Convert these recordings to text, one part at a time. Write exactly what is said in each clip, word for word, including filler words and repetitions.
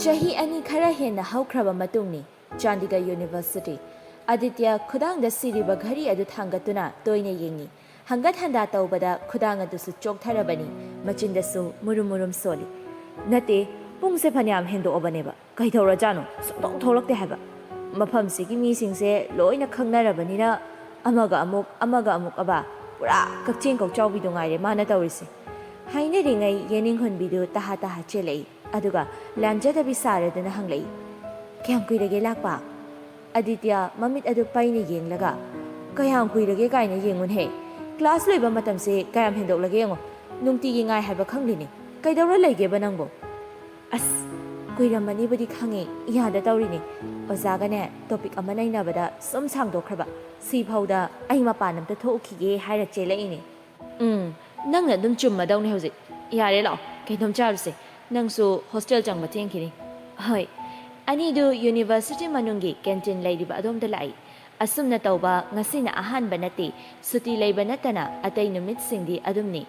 ꯆꯍꯤ ꯑꯅꯤ ꯈꯔ ꯍꯦꯟꯅ ꯍꯧꯈ꯭ꯔꯕ ꯃꯇꯨꯡꯅꯤ꯫ ꯆꯥꯟꯗꯤꯒꯔ ꯌꯨꯅꯤꯚꯔꯁꯤꯇꯤ꯫ ꯑꯗꯤꯇ꯭ꯌ ꯈꯨꯗꯥꯡꯗ ꯁꯤꯔꯤꯕ ꯘꯔꯤ ꯑꯗꯨ ꯊꯥꯡꯒꯠꯇꯨꯅ ꯇꯣꯏꯅ ꯌꯦꯡꯉꯤ꯫ ꯍꯪꯒꯠ ꯍꯟꯗꯥ ꯇꯧꯕꯗ ꯈꯨꯗꯥꯡ ꯑꯗꯨꯁꯨ ꯆꯣꯛꯊꯔꯕꯅꯤ, ꯃꯆꯤꯟꯗꯁꯨ ꯃꯨꯔꯨꯝ ꯃꯨꯔꯨꯝ ꯁꯣꯜꯂꯤ꯫ "ꯅꯠꯇꯦ, ꯄꯨꯡꯁꯦ ꯐꯅꯌꯥꯝ ꯍꯦꯟꯗꯣꯛꯑꯕꯅꯦꯕ꯫ ꯀꯩꯗꯧꯔꯖꯥꯠꯅꯣ? ꯁꯨꯡꯊꯣꯛ ꯊꯣꯛꯂꯛꯇꯦ ꯍꯥꯏꯕ꯫ ꯃꯐꯝꯁꯤꯒꯤ ꯃꯤꯁꯤꯡꯁꯦ ꯂꯣꯏꯅ ꯈꯪꯅꯔꯕꯅꯤꯅ ꯑꯃꯒ ꯑꯃꯨꯛ, ꯑꯃꯒ ꯑꯃꯨꯛ ꯑꯕ, ꯄꯨꯔꯥ ꯀꯛꯆꯦꯡ ꯀꯧꯆꯥꯎꯕꯤꯗꯨ ꯉꯥꯏꯔꯦ ꯃꯥꯅ ꯇꯧꯔꯤꯁꯦ"꯫ ꯍꯥꯏꯅꯔꯤꯉꯩ ꯌꯦꯅꯤꯡꯍꯨꯟꯕꯤꯗꯨ ꯇꯍꯥ ꯇꯍꯥ ꯆꯦꯜꯂꯛꯏ꯫ ꯑꯗꯨꯒ ꯂꯥꯟꯖꯗꯕꯤ ꯁꯥꯔꯗꯨꯅ ꯍꯪꯂꯛꯏ, "ꯀꯌꯥꯝ ꯀꯨꯏꯔꯒꯦ ꯂꯥꯛꯄ?" ꯑꯗꯤꯇ꯭ꯌ ꯃꯃꯤꯠ ꯑꯗꯨ ꯄꯩꯅ ꯌꯦꯡꯂꯒ, "ꯀꯌꯥꯝ ꯀꯨꯏꯔꯒꯦ ꯀꯥꯏꯅ ꯌꯦꯡꯉꯨꯅꯍꯦ꯫ ꯀ꯭ꯂꯥꯁ ꯂꯣꯏꯕ ꯃꯇꯝꯁꯦ ꯀꯌꯥꯝ ꯍꯦꯟꯗꯣꯛꯂꯒꯦ ꯌꯦꯡꯉꯣ꯫ ꯅꯨꯡꯇꯤꯒꯤ ꯉꯥꯏ ꯍꯥꯏꯕ ꯈꯪꯂꯤꯅꯦ꯫ ꯀꯩꯗꯧꯔ ꯂꯩꯒꯦꯕ ꯅꯪꯕꯨ?" "ꯑꯁ, ꯀꯨꯏꯔꯝꯃꯅꯤꯕꯨꯗꯤ ꯈꯪꯉꯦ, ꯏꯌꯥꯗ ꯇꯧꯔꯤꯅꯦ꯫ ꯑꯣꯖꯥꯒꯅꯦ ꯇꯣꯄꯤꯛ ꯑꯃ ꯅꯩꯅꯕꯗ ꯁꯨꯝ ꯁꯥꯡꯗꯣꯛꯈ꯭ꯔꯕ꯫ ꯁꯤꯐꯥꯎꯗ ꯑꯩ ꯃꯄꯥꯟ ꯑꯝꯇ ꯊꯣꯛꯎꯈꯤꯒꯦ ꯍꯥꯏꯔ ꯆꯦꯜꯂꯛꯏꯅꯦ"꯫ "ꯎꯝ, ꯅꯪꯅ ꯑꯗꯨꯝ ꯆꯨꯝꯃꯗꯧꯅꯦ ꯍꯧꯖꯤꯛ꯫ ꯌꯥꯔꯦ, ꯂꯥꯛꯑꯣ, ꯀꯩꯅꯣꯝ ꯆꯥꯔꯨꯁꯦ꯫ ꯅꯪꯁꯨ ꯍꯣꯁꯇꯦꯜ ꯆꯪꯕ ꯊꯦꯡꯈꯤꯅꯤ"꯫ ꯍꯣꯏ꯫ ꯑꯅꯤꯗꯨ ꯌꯨꯅꯤꯚꯔꯁꯤꯇꯤ ꯃꯅꯨꯡꯒꯤ ꯀꯦꯟꯇꯤꯟ ꯂꯩꯔꯤꯕ ꯑꯗꯣꯝꯗ ꯂꯥꯛꯏ꯫ ꯑꯁꯨꯝꯅ ꯇꯧꯕ ꯉꯁꯤꯅ ꯑꯍꯥꯟꯕ ꯅꯠꯇꯦ꯫ ꯁꯨꯇꯤ ꯂꯩꯕ ꯅꯠꯇꯅ ꯑꯇꯩ ꯅꯨꯃꯤꯠꯁꯤꯡꯗꯤ ꯑꯗꯨꯝꯅꯤ꯫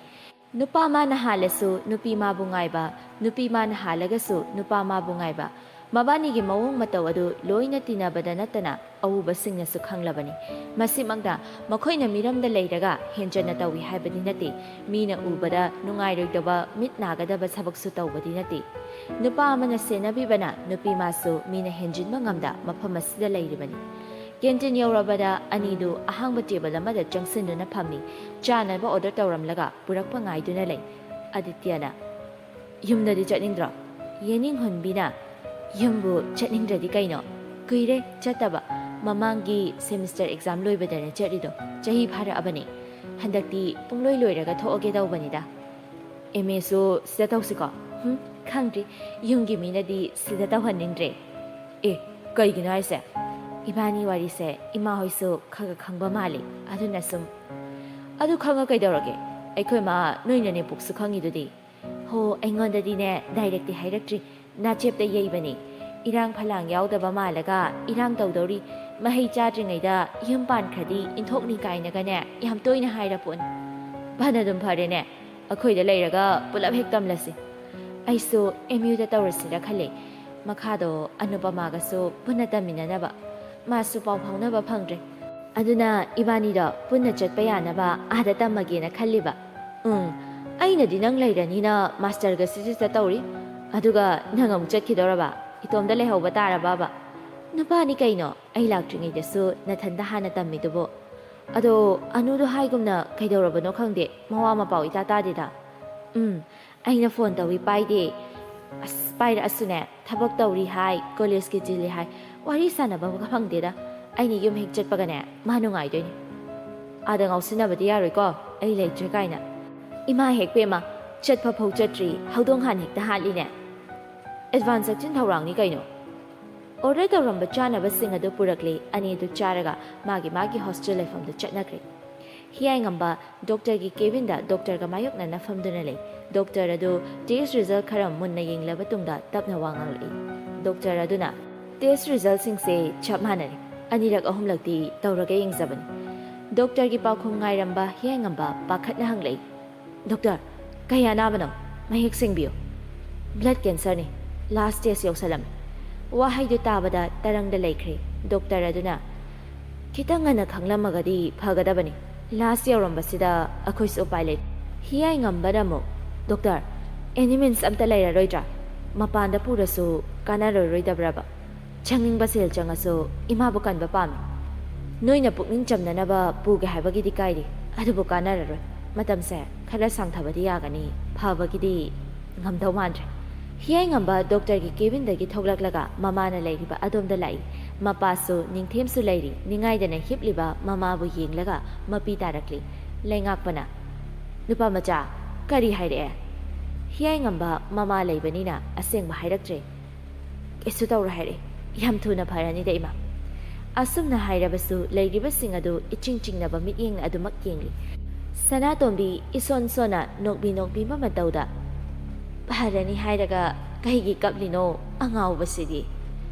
ꯅꯨꯄꯥ ꯃꯥꯅ ꯍꯥꯜꯂꯁꯨ ꯅꯨꯄꯤ ꯃꯥꯕꯨ ꯉꯥꯏꯕ, ꯅꯨꯄꯤ ꯃꯥꯅ ꯍꯥꯜꯂꯒꯁꯨ ꯅꯨꯄꯥ ꯃꯥꯕꯨ ꯉꯥꯏꯕ꯫ ꯃꯕꯥꯅꯤꯒꯤ ꯃꯑꯣꯡ ꯃꯇꯧ ꯑꯗꯨ ꯂꯣꯏꯅ ꯇꯤꯟꯅꯕꯗ ꯅꯠꯇꯅ ꯑꯎꯕꯁꯤꯡꯅꯁꯨ ꯈꯪꯂꯕꯅꯤ꯫ ꯃꯁꯤꯃꯛꯅ ꯃꯈꯣꯏꯅ ꯃꯤꯔꯝꯗ ꯂꯩꯔꯒ ꯍꯦꯟꯖꯟꯅ ꯇꯧꯏ ꯍꯥꯏꯕꯗꯤ ꯅꯠꯇꯦ꯫ ꯃꯤꯅ ꯎꯕꯗ ꯅꯨꯡꯉꯥꯏꯔꯣꯏꯗꯕ, ꯃꯤꯠ ꯅꯥꯒꯗꯕ ꯊꯕꯛꯁꯨ ꯇꯧꯕꯗꯤ ꯅꯠꯇꯦ꯫ ꯅꯨꯄꯥ ꯑꯃꯅ ꯁꯦꯟꯅꯕꯤꯕꯅ ꯅꯨꯄꯤ ꯃꯥꯁꯨ ꯃꯤꯅ ꯍꯦꯟꯖꯤꯟꯕ ꯉꯝꯗ ꯃꯐꯝ ꯑꯁꯤꯗ ꯂꯩꯔꯤꯕꯅꯤ꯫ ꯀꯦꯟꯇꯤꯟ ꯌꯧꯔꯕꯗ ꯑꯅꯤꯗꯨ ꯑꯍꯥꯡꯕ ꯇꯦꯕꯜ ꯑꯃꯗ ꯆꯪꯁꯤꯟꯗꯨꯅ ꯐꯝꯃꯤ꯫ ꯆꯥꯅꯕ ꯑꯣꯔꯗꯔ ꯇꯧꯔꯝꯂꯒ ꯄꯨꯔꯛꯄ ꯉꯥꯏꯗꯨꯅ ꯂꯩ꯫ ꯑꯗꯤꯇ꯭ꯌꯅ, "ꯌꯨꯝꯗꯗꯤ ꯆꯠꯅꯤꯡꯗ꯭ꯔꯣ?" ꯌꯦꯅꯤꯡꯍꯨꯟꯕꯤꯅ, "ꯌꯨꯝꯕꯨ ꯆꯠꯅꯤꯡꯗ꯭ꯔꯗꯤ ꯀꯩꯅꯣ? ꯀꯨꯏꯔꯦ ꯆꯠꯇꯕ꯫ ꯃꯃꯥꯡꯒꯤ ꯁꯦꯃꯤꯁꯇꯔ ꯑꯦꯛꯖꯥꯝ ꯂꯣꯏꯕꯗꯅ ꯆꯠꯂꯤꯗꯣ꯫ ꯆꯍꯤ ꯐꯥꯔꯛꯑꯕꯅꯦ꯫ ꯍꯟꯗꯛꯇꯤ ꯄꯨꯡꯂꯣꯏ ꯂꯣꯏꯔꯒ ꯊꯣꯛꯑꯒꯦ ꯇꯧꯕꯅꯤꯗ꯫ ꯑꯦꯝ ꯑꯦꯁꯨ ꯁꯤꯗ ꯇꯧꯁꯤꯀꯣ?" "ꯍꯨꯝ, ꯈꯪꯗ꯭ꯔꯤ꯫ ꯌꯨꯝꯒꯤ ꯃꯤꯅꯗꯤ ꯁꯤꯗ ꯇꯧꯍꯟꯅꯤꯡꯗ꯭ꯔꯦ"꯫ "ꯑꯦ, ꯀꯩꯒꯤꯅꯣ ꯍꯥꯏꯁꯦ?" "ꯏꯕꯥꯅꯤ ꯋꯥꯔꯤꯁꯦ ꯏꯃꯥ ꯍꯣꯏꯁꯨ ꯈꯔ ꯈꯔ ꯈꯪꯕ ꯃꯥꯜꯂꯤ, ꯑꯗꯨꯅ ꯁꯨꯝ"꯫ "ꯑꯗꯨ ꯈꯪꯉ ꯀꯩꯗꯧꯔꯒꯦ? ꯑꯩꯈꯣꯏ ꯃꯥ ꯅꯣꯏ ꯅꯅꯦꯝꯄꯣꯛꯁꯨ ꯈꯪꯉꯤꯗꯨꯗꯤ"꯫ "ꯍꯣ, ꯑꯩꯉꯣꯟꯗꯗꯤꯅꯦ ꯗꯥꯏꯔꯦꯛꯇꯤ ꯍꯥꯏꯔꯛꯇ꯭ꯔꯤ꯫ ꯅꯥꯆꯦꯞꯇ ꯌꯩꯕꯅꯤ꯫ ꯏꯔꯥꯡ ꯐꯂꯥꯡ ꯌꯥꯎꯗꯕ ꯃꯥꯜꯂꯒ ꯏꯔꯥꯡ ꯇꯧꯗꯧꯔꯤ꯫ ꯃꯍꯩ ꯆꯥꯗ꯭ꯔꯤꯉꯩꯗ ꯌꯨꯝ ꯄꯥꯟꯈ꯭ꯔꯗꯤ ꯏꯟꯊꯣꯛꯅꯤ ꯀꯥꯏꯅꯒꯅꯦ ꯌꯥꯝ ꯇꯣꯏꯅ ꯍꯥꯏꯔ ꯄꯣꯠꯅꯤ꯫ ꯐꯅꯗꯨꯝ ꯐꯔꯦꯅꯦ, ꯑꯩꯈꯣꯏꯗ ꯂꯩꯔꯒ ꯄꯨꯂꯞ ꯍꯦꯛ ꯇꯝꯂꯁꯤ"꯫ ꯑꯩꯁꯨ ꯑꯦꯝ ꯌꯨꯗ ꯇꯧꯔꯁꯤꯔ ꯈꯜꯂꯦ꯫ ꯃꯈꯥꯗꯣ ꯑꯅꯨꯄꯃꯥꯒꯁꯨ ꯄꯨꯟꯅ ꯇꯝꯃꯤꯟꯅꯅꯕ꯫ ꯃꯥꯁꯨ ꯄꯥꯎ ꯐꯥꯎꯅꯕ ꯐꯪꯗ꯭ꯔꯦ꯫ ꯑꯗꯨꯅ ꯏꯕꯥꯅꯤꯗꯣ ꯄꯨꯟꯅ ꯆꯠꯄ ꯌꯥꯅꯕ ꯑꯥꯗ ꯇꯝꯃꯒꯦꯅ ꯈꯜꯂꯤꯕ꯫ ꯎꯝ, ꯑꯩꯅꯗꯤ ꯅꯪ ꯂꯩꯔꯅꯤꯅ ꯃꯥꯁꯇꯔꯒ ꯁꯤꯁꯤꯗ ꯇꯧꯔꯤ꯫ ꯑꯗꯨꯒ ꯅꯪ ꯑꯃꯨꯛ ꯆꯠꯈꯤꯗꯧꯔꯕ? ꯏꯇꯣꯝꯗ ꯂꯩꯍꯧꯕ ꯇꯥꯔꯕꯕ? ꯅꯨꯄꯥꯅꯤ ꯀꯩꯅꯣ, ꯑꯩ ꯂꯥꯛꯇ꯭ꯔꯤꯉꯩꯗꯁꯨ ꯅꯊꯟꯗ ꯍꯥꯟꯅ ꯇꯝꯃꯤꯗꯨꯕꯨ꯫ ꯑꯗꯣ ꯑꯅꯨꯗꯣ ꯍꯥꯏꯒꯨꯝꯅ ꯀꯩꯗꯧꯔꯕꯅꯣ ꯈꯪꯗꯦ, ꯃꯋꯥ ꯃꯄꯥꯎ ꯏꯇꯥ ꯇꯥꯗꯦꯗ꯫ ꯎꯝ, ꯑꯩꯅ ꯐꯣꯟ ꯇꯧꯏ ꯄꯥꯏꯗꯦ꯫ ꯑꯁ, ꯄꯥꯏꯔꯛꯑꯁꯨꯅꯦ, ꯊꯕꯛ ꯇꯧꯔꯤ ꯍꯥꯏ, ꯀꯣꯂꯦꯖꯀꯤ ꯆꯤꯜꯂꯤ ꯍꯥꯏ, ꯋꯥꯔꯤ ꯁꯥꯟꯅꯕꯒ ꯐꯪꯗꯦꯗ꯫ ꯑꯩꯅ ꯌꯨꯝ ꯍꯦꯛ ꯆꯠꯄꯒꯅꯦ, ꯃꯥ ꯅꯨꯡꯉꯥꯏꯗꯣꯏꯅꯤ꯫ ꯑꯥꯗ ꯉꯥꯎꯁꯤꯟꯅꯕꯗꯤ ꯌꯥꯔꯣꯏꯀꯣ, ꯑꯩ ꯂꯩꯇ꯭ꯔꯦ ꯀꯥꯏꯅ꯫ ꯏꯃꯥ ꯍꯦꯛ ꯄꯦꯝꯃ, ꯆꯠꯄ ꯐꯧ ꯆꯠꯇ꯭ꯔꯤ, ꯍꯧꯗꯣꯡ ꯍꯥꯟ ꯍꯦꯛꯇ ꯍꯥꯠꯂꯤꯅꯦ꯫ ꯑꯦꯗꯚꯥꯟꯁ ꯆꯠꯆꯤꯟ ꯊꯧꯔꯥꯡꯅꯤ ꯀꯩꯅꯣ꯫ ꯑꯣꯔꯗꯔ ꯇꯧꯔꯝꯕ ꯆꯥꯅꯕꯁꯤꯡ ꯑꯗꯨ ꯄꯨꯔꯛꯂꯦ꯫ ꯑꯅꯤꯗꯨ ꯆꯥꯔꯒ ꯃꯥꯒꯤ ꯃꯥꯒꯤ ꯍꯣꯁꯇꯦꯜ ꯂꯩꯐꯝꯗ ꯆꯠꯅꯈ꯭ꯔꯦ꯫ ꯍꯤꯌꯥꯏꯉꯝꯕ ꯗꯣꯛꯇꯔꯒꯤ ꯀꯦꯕꯤꯟꯗ ꯗꯣꯛꯇꯔꯒ ꯃꯥꯌꯣꯛꯅꯅ ꯐꯝꯗꯨꯅ ꯂꯩ꯫ ꯗꯣꯛꯇꯔ ꯑꯗꯨ ꯇꯦꯁ ꯔꯤꯖꯜ ꯈꯔ ꯃꯨꯟꯅ ꯌꯦꯡꯂꯕ ꯇꯨꯡꯗ ꯇꯞꯅ ꯋꯥ ꯉꯥꯡꯂꯛꯏ꯫ ꯗꯣꯛꯇꯔ ꯑꯗꯨꯅ, "ꯇꯦꯁ ꯔꯤꯖꯜꯁꯤꯡꯁꯦ ꯆꯞ ꯃꯥꯟꯅꯔꯦ꯫ ꯑꯅꯤꯔꯛ ꯑꯍꯨꯝꯂꯛꯇꯤ ꯇꯧꯔꯒ ꯌꯦꯡꯖꯕꯅꯤ꯫" ꯗꯣꯛꯇꯔꯒꯤ ꯄꯥꯎꯈꯨꯝ ꯉꯥꯏꯔꯝꯕ ꯍꯤꯌꯥꯏꯉꯝꯕ ꯄꯥꯈꯠꯅ ꯍꯪꯂꯛꯏ, "ꯗꯣꯛꯇꯔ, ꯀꯩ ꯑꯅꯥꯕꯅꯣ? ꯃꯌꯦꯛ ꯁꯦꯡꯕꯤꯌꯨ꯫" "ꯕ꯭ꯂꯗ ꯀꯦꯟꯁꯔꯅꯤ꯫ ꯂꯥꯁ ꯁ꯭ꯇꯦꯖ ꯌꯧꯁꯜꯂꯝꯃꯤ꯫" ꯋꯥꯍꯩꯗꯨ ꯇꯥꯕꯗ ꯇꯔꯪꯗ ꯂꯩꯈ꯭ꯔꯦ꯫ ꯗꯣꯛꯇꯔ ꯑꯗꯨꯅ, "ꯈꯤꯇꯪ ꯉꯟꯅ ꯈꯪꯂꯝꯃꯒꯗꯤ ꯐꯒꯗꯕꯅꯤ꯫ ꯂꯥꯁ ꯌꯧꯔꯝꯕꯁꯤꯗ ꯑꯩꯈꯣꯏꯁꯨ ꯎꯄꯥꯏ ꯂꯩꯇꯦ꯫" ꯍꯤꯌꯥꯏꯉꯝꯕꯅ ꯑꯃꯨꯛ, "ꯗꯣꯛꯇꯔ, ꯑꯦꯅꯤ ꯃꯤꯟꯁ ꯑꯝꯇ ꯂꯩꯔꯔꯣꯏꯗ꯭ꯔꯥ? ꯃꯄꯥꯟꯗ ꯄꯨꯔꯁꯨ ꯀꯥꯟꯅꯔꯔꯣꯏꯗꯕ꯭ꯔꯕ? ꯆꯪꯅꯤꯡꯕ ꯁꯦꯜ ꯆꯪꯉꯁꯨ ꯏꯃꯥꯕꯨ ꯀꯟꯕ ꯄꯥꯝꯃꯤ꯫ ꯅꯣꯏꯅ ꯄꯨꯛꯅꯤꯡ ꯆꯝꯅꯅꯕ ꯄꯨꯒꯦ ꯍꯥꯏꯕꯒꯤꯗꯤ ꯀꯥꯏꯗꯦ, ꯑꯗꯨꯕꯨ ꯀꯥꯟꯅꯔꯔꯣꯏ꯫ ꯃꯇꯝꯁꯦ ꯈꯔ ꯁꯥꯡꯊꯕꯗꯤ ꯌꯥꯒꯅꯤ, ꯐꯕꯒꯤꯗꯤ ꯉꯝꯗꯧ ꯃꯥꯟꯗ꯭ꯔꯦ꯫" ꯍꯤꯌꯥꯏꯉꯝꯕ ꯗꯣꯛꯇꯔꯒꯤ ꯀꯦꯕꯤꯟꯗꯒꯤ ꯊꯣꯛꯂꯛꯂꯒ ꯃꯃꯥꯅ ꯂꯩꯔꯤꯕ ꯑꯗꯣꯝꯗ ꯂꯥꯛꯏ꯫ ꯃꯄꯥꯁꯨ ꯅꯤꯡꯊꯦꯝꯁꯨ ꯂꯩꯔꯤ꯫ ꯅꯤꯡꯉꯥꯏꯗꯅ ꯍꯤꯞꯂꯤꯕ ꯃꯃꯥꯕꯨ ꯌꯦꯡꯂꯒ ꯃꯄꯤ ꯇꯥꯔꯛꯂꯤ꯫ ꯂꯩꯉꯥꯛꯄꯅ, "ꯅꯨꯄꯥ ꯃꯆꯥ, ꯀꯔꯤ ꯍꯥꯏꯔꯛꯑꯦ?" ꯍꯤꯌꯥꯏꯉꯝꯕ ꯃꯃꯥ ꯂꯩꯕꯅꯤꯅ ꯑꯁꯦꯡꯕ ꯍꯥꯏꯔꯛꯇ꯭ꯔꯦ꯫ "ꯀꯩꯁꯨ ꯇꯧꯔꯣꯏ ꯍꯥꯏꯔꯛꯏ꯫ ꯌꯥꯝ ꯊꯨꯅ ꯐꯔꯅꯤꯗ, ꯏꯃꯥ꯫" ꯑꯁꯨꯝꯅ ꯍꯥꯏꯔꯕꯁꯨ ꯂꯩꯔꯤꯕꯁꯤꯡ ꯑꯗꯨ ꯏꯆꯤꯡ ꯆꯤꯡꯅꯕ ꯃꯤꯠꯌꯦꯡꯅ ꯑꯗꯨꯃꯛ ꯌꯦꯡꯂꯤ꯫ ꯁꯅꯥꯇꯣꯝꯕꯤ ꯏꯁꯣꯟ ꯁꯣꯟꯅ ꯅꯣꯛꯃꯤ ꯅꯣꯛꯃꯤꯕ ꯃꯇꯧꯗ, "ꯐꯔꯅꯤ ꯍꯥꯏꯔꯒ ꯀꯩꯒꯤ ꯀꯞꯂꯤꯅꯣ ꯑꯉꯥꯎꯕꯁꯤꯗꯤ?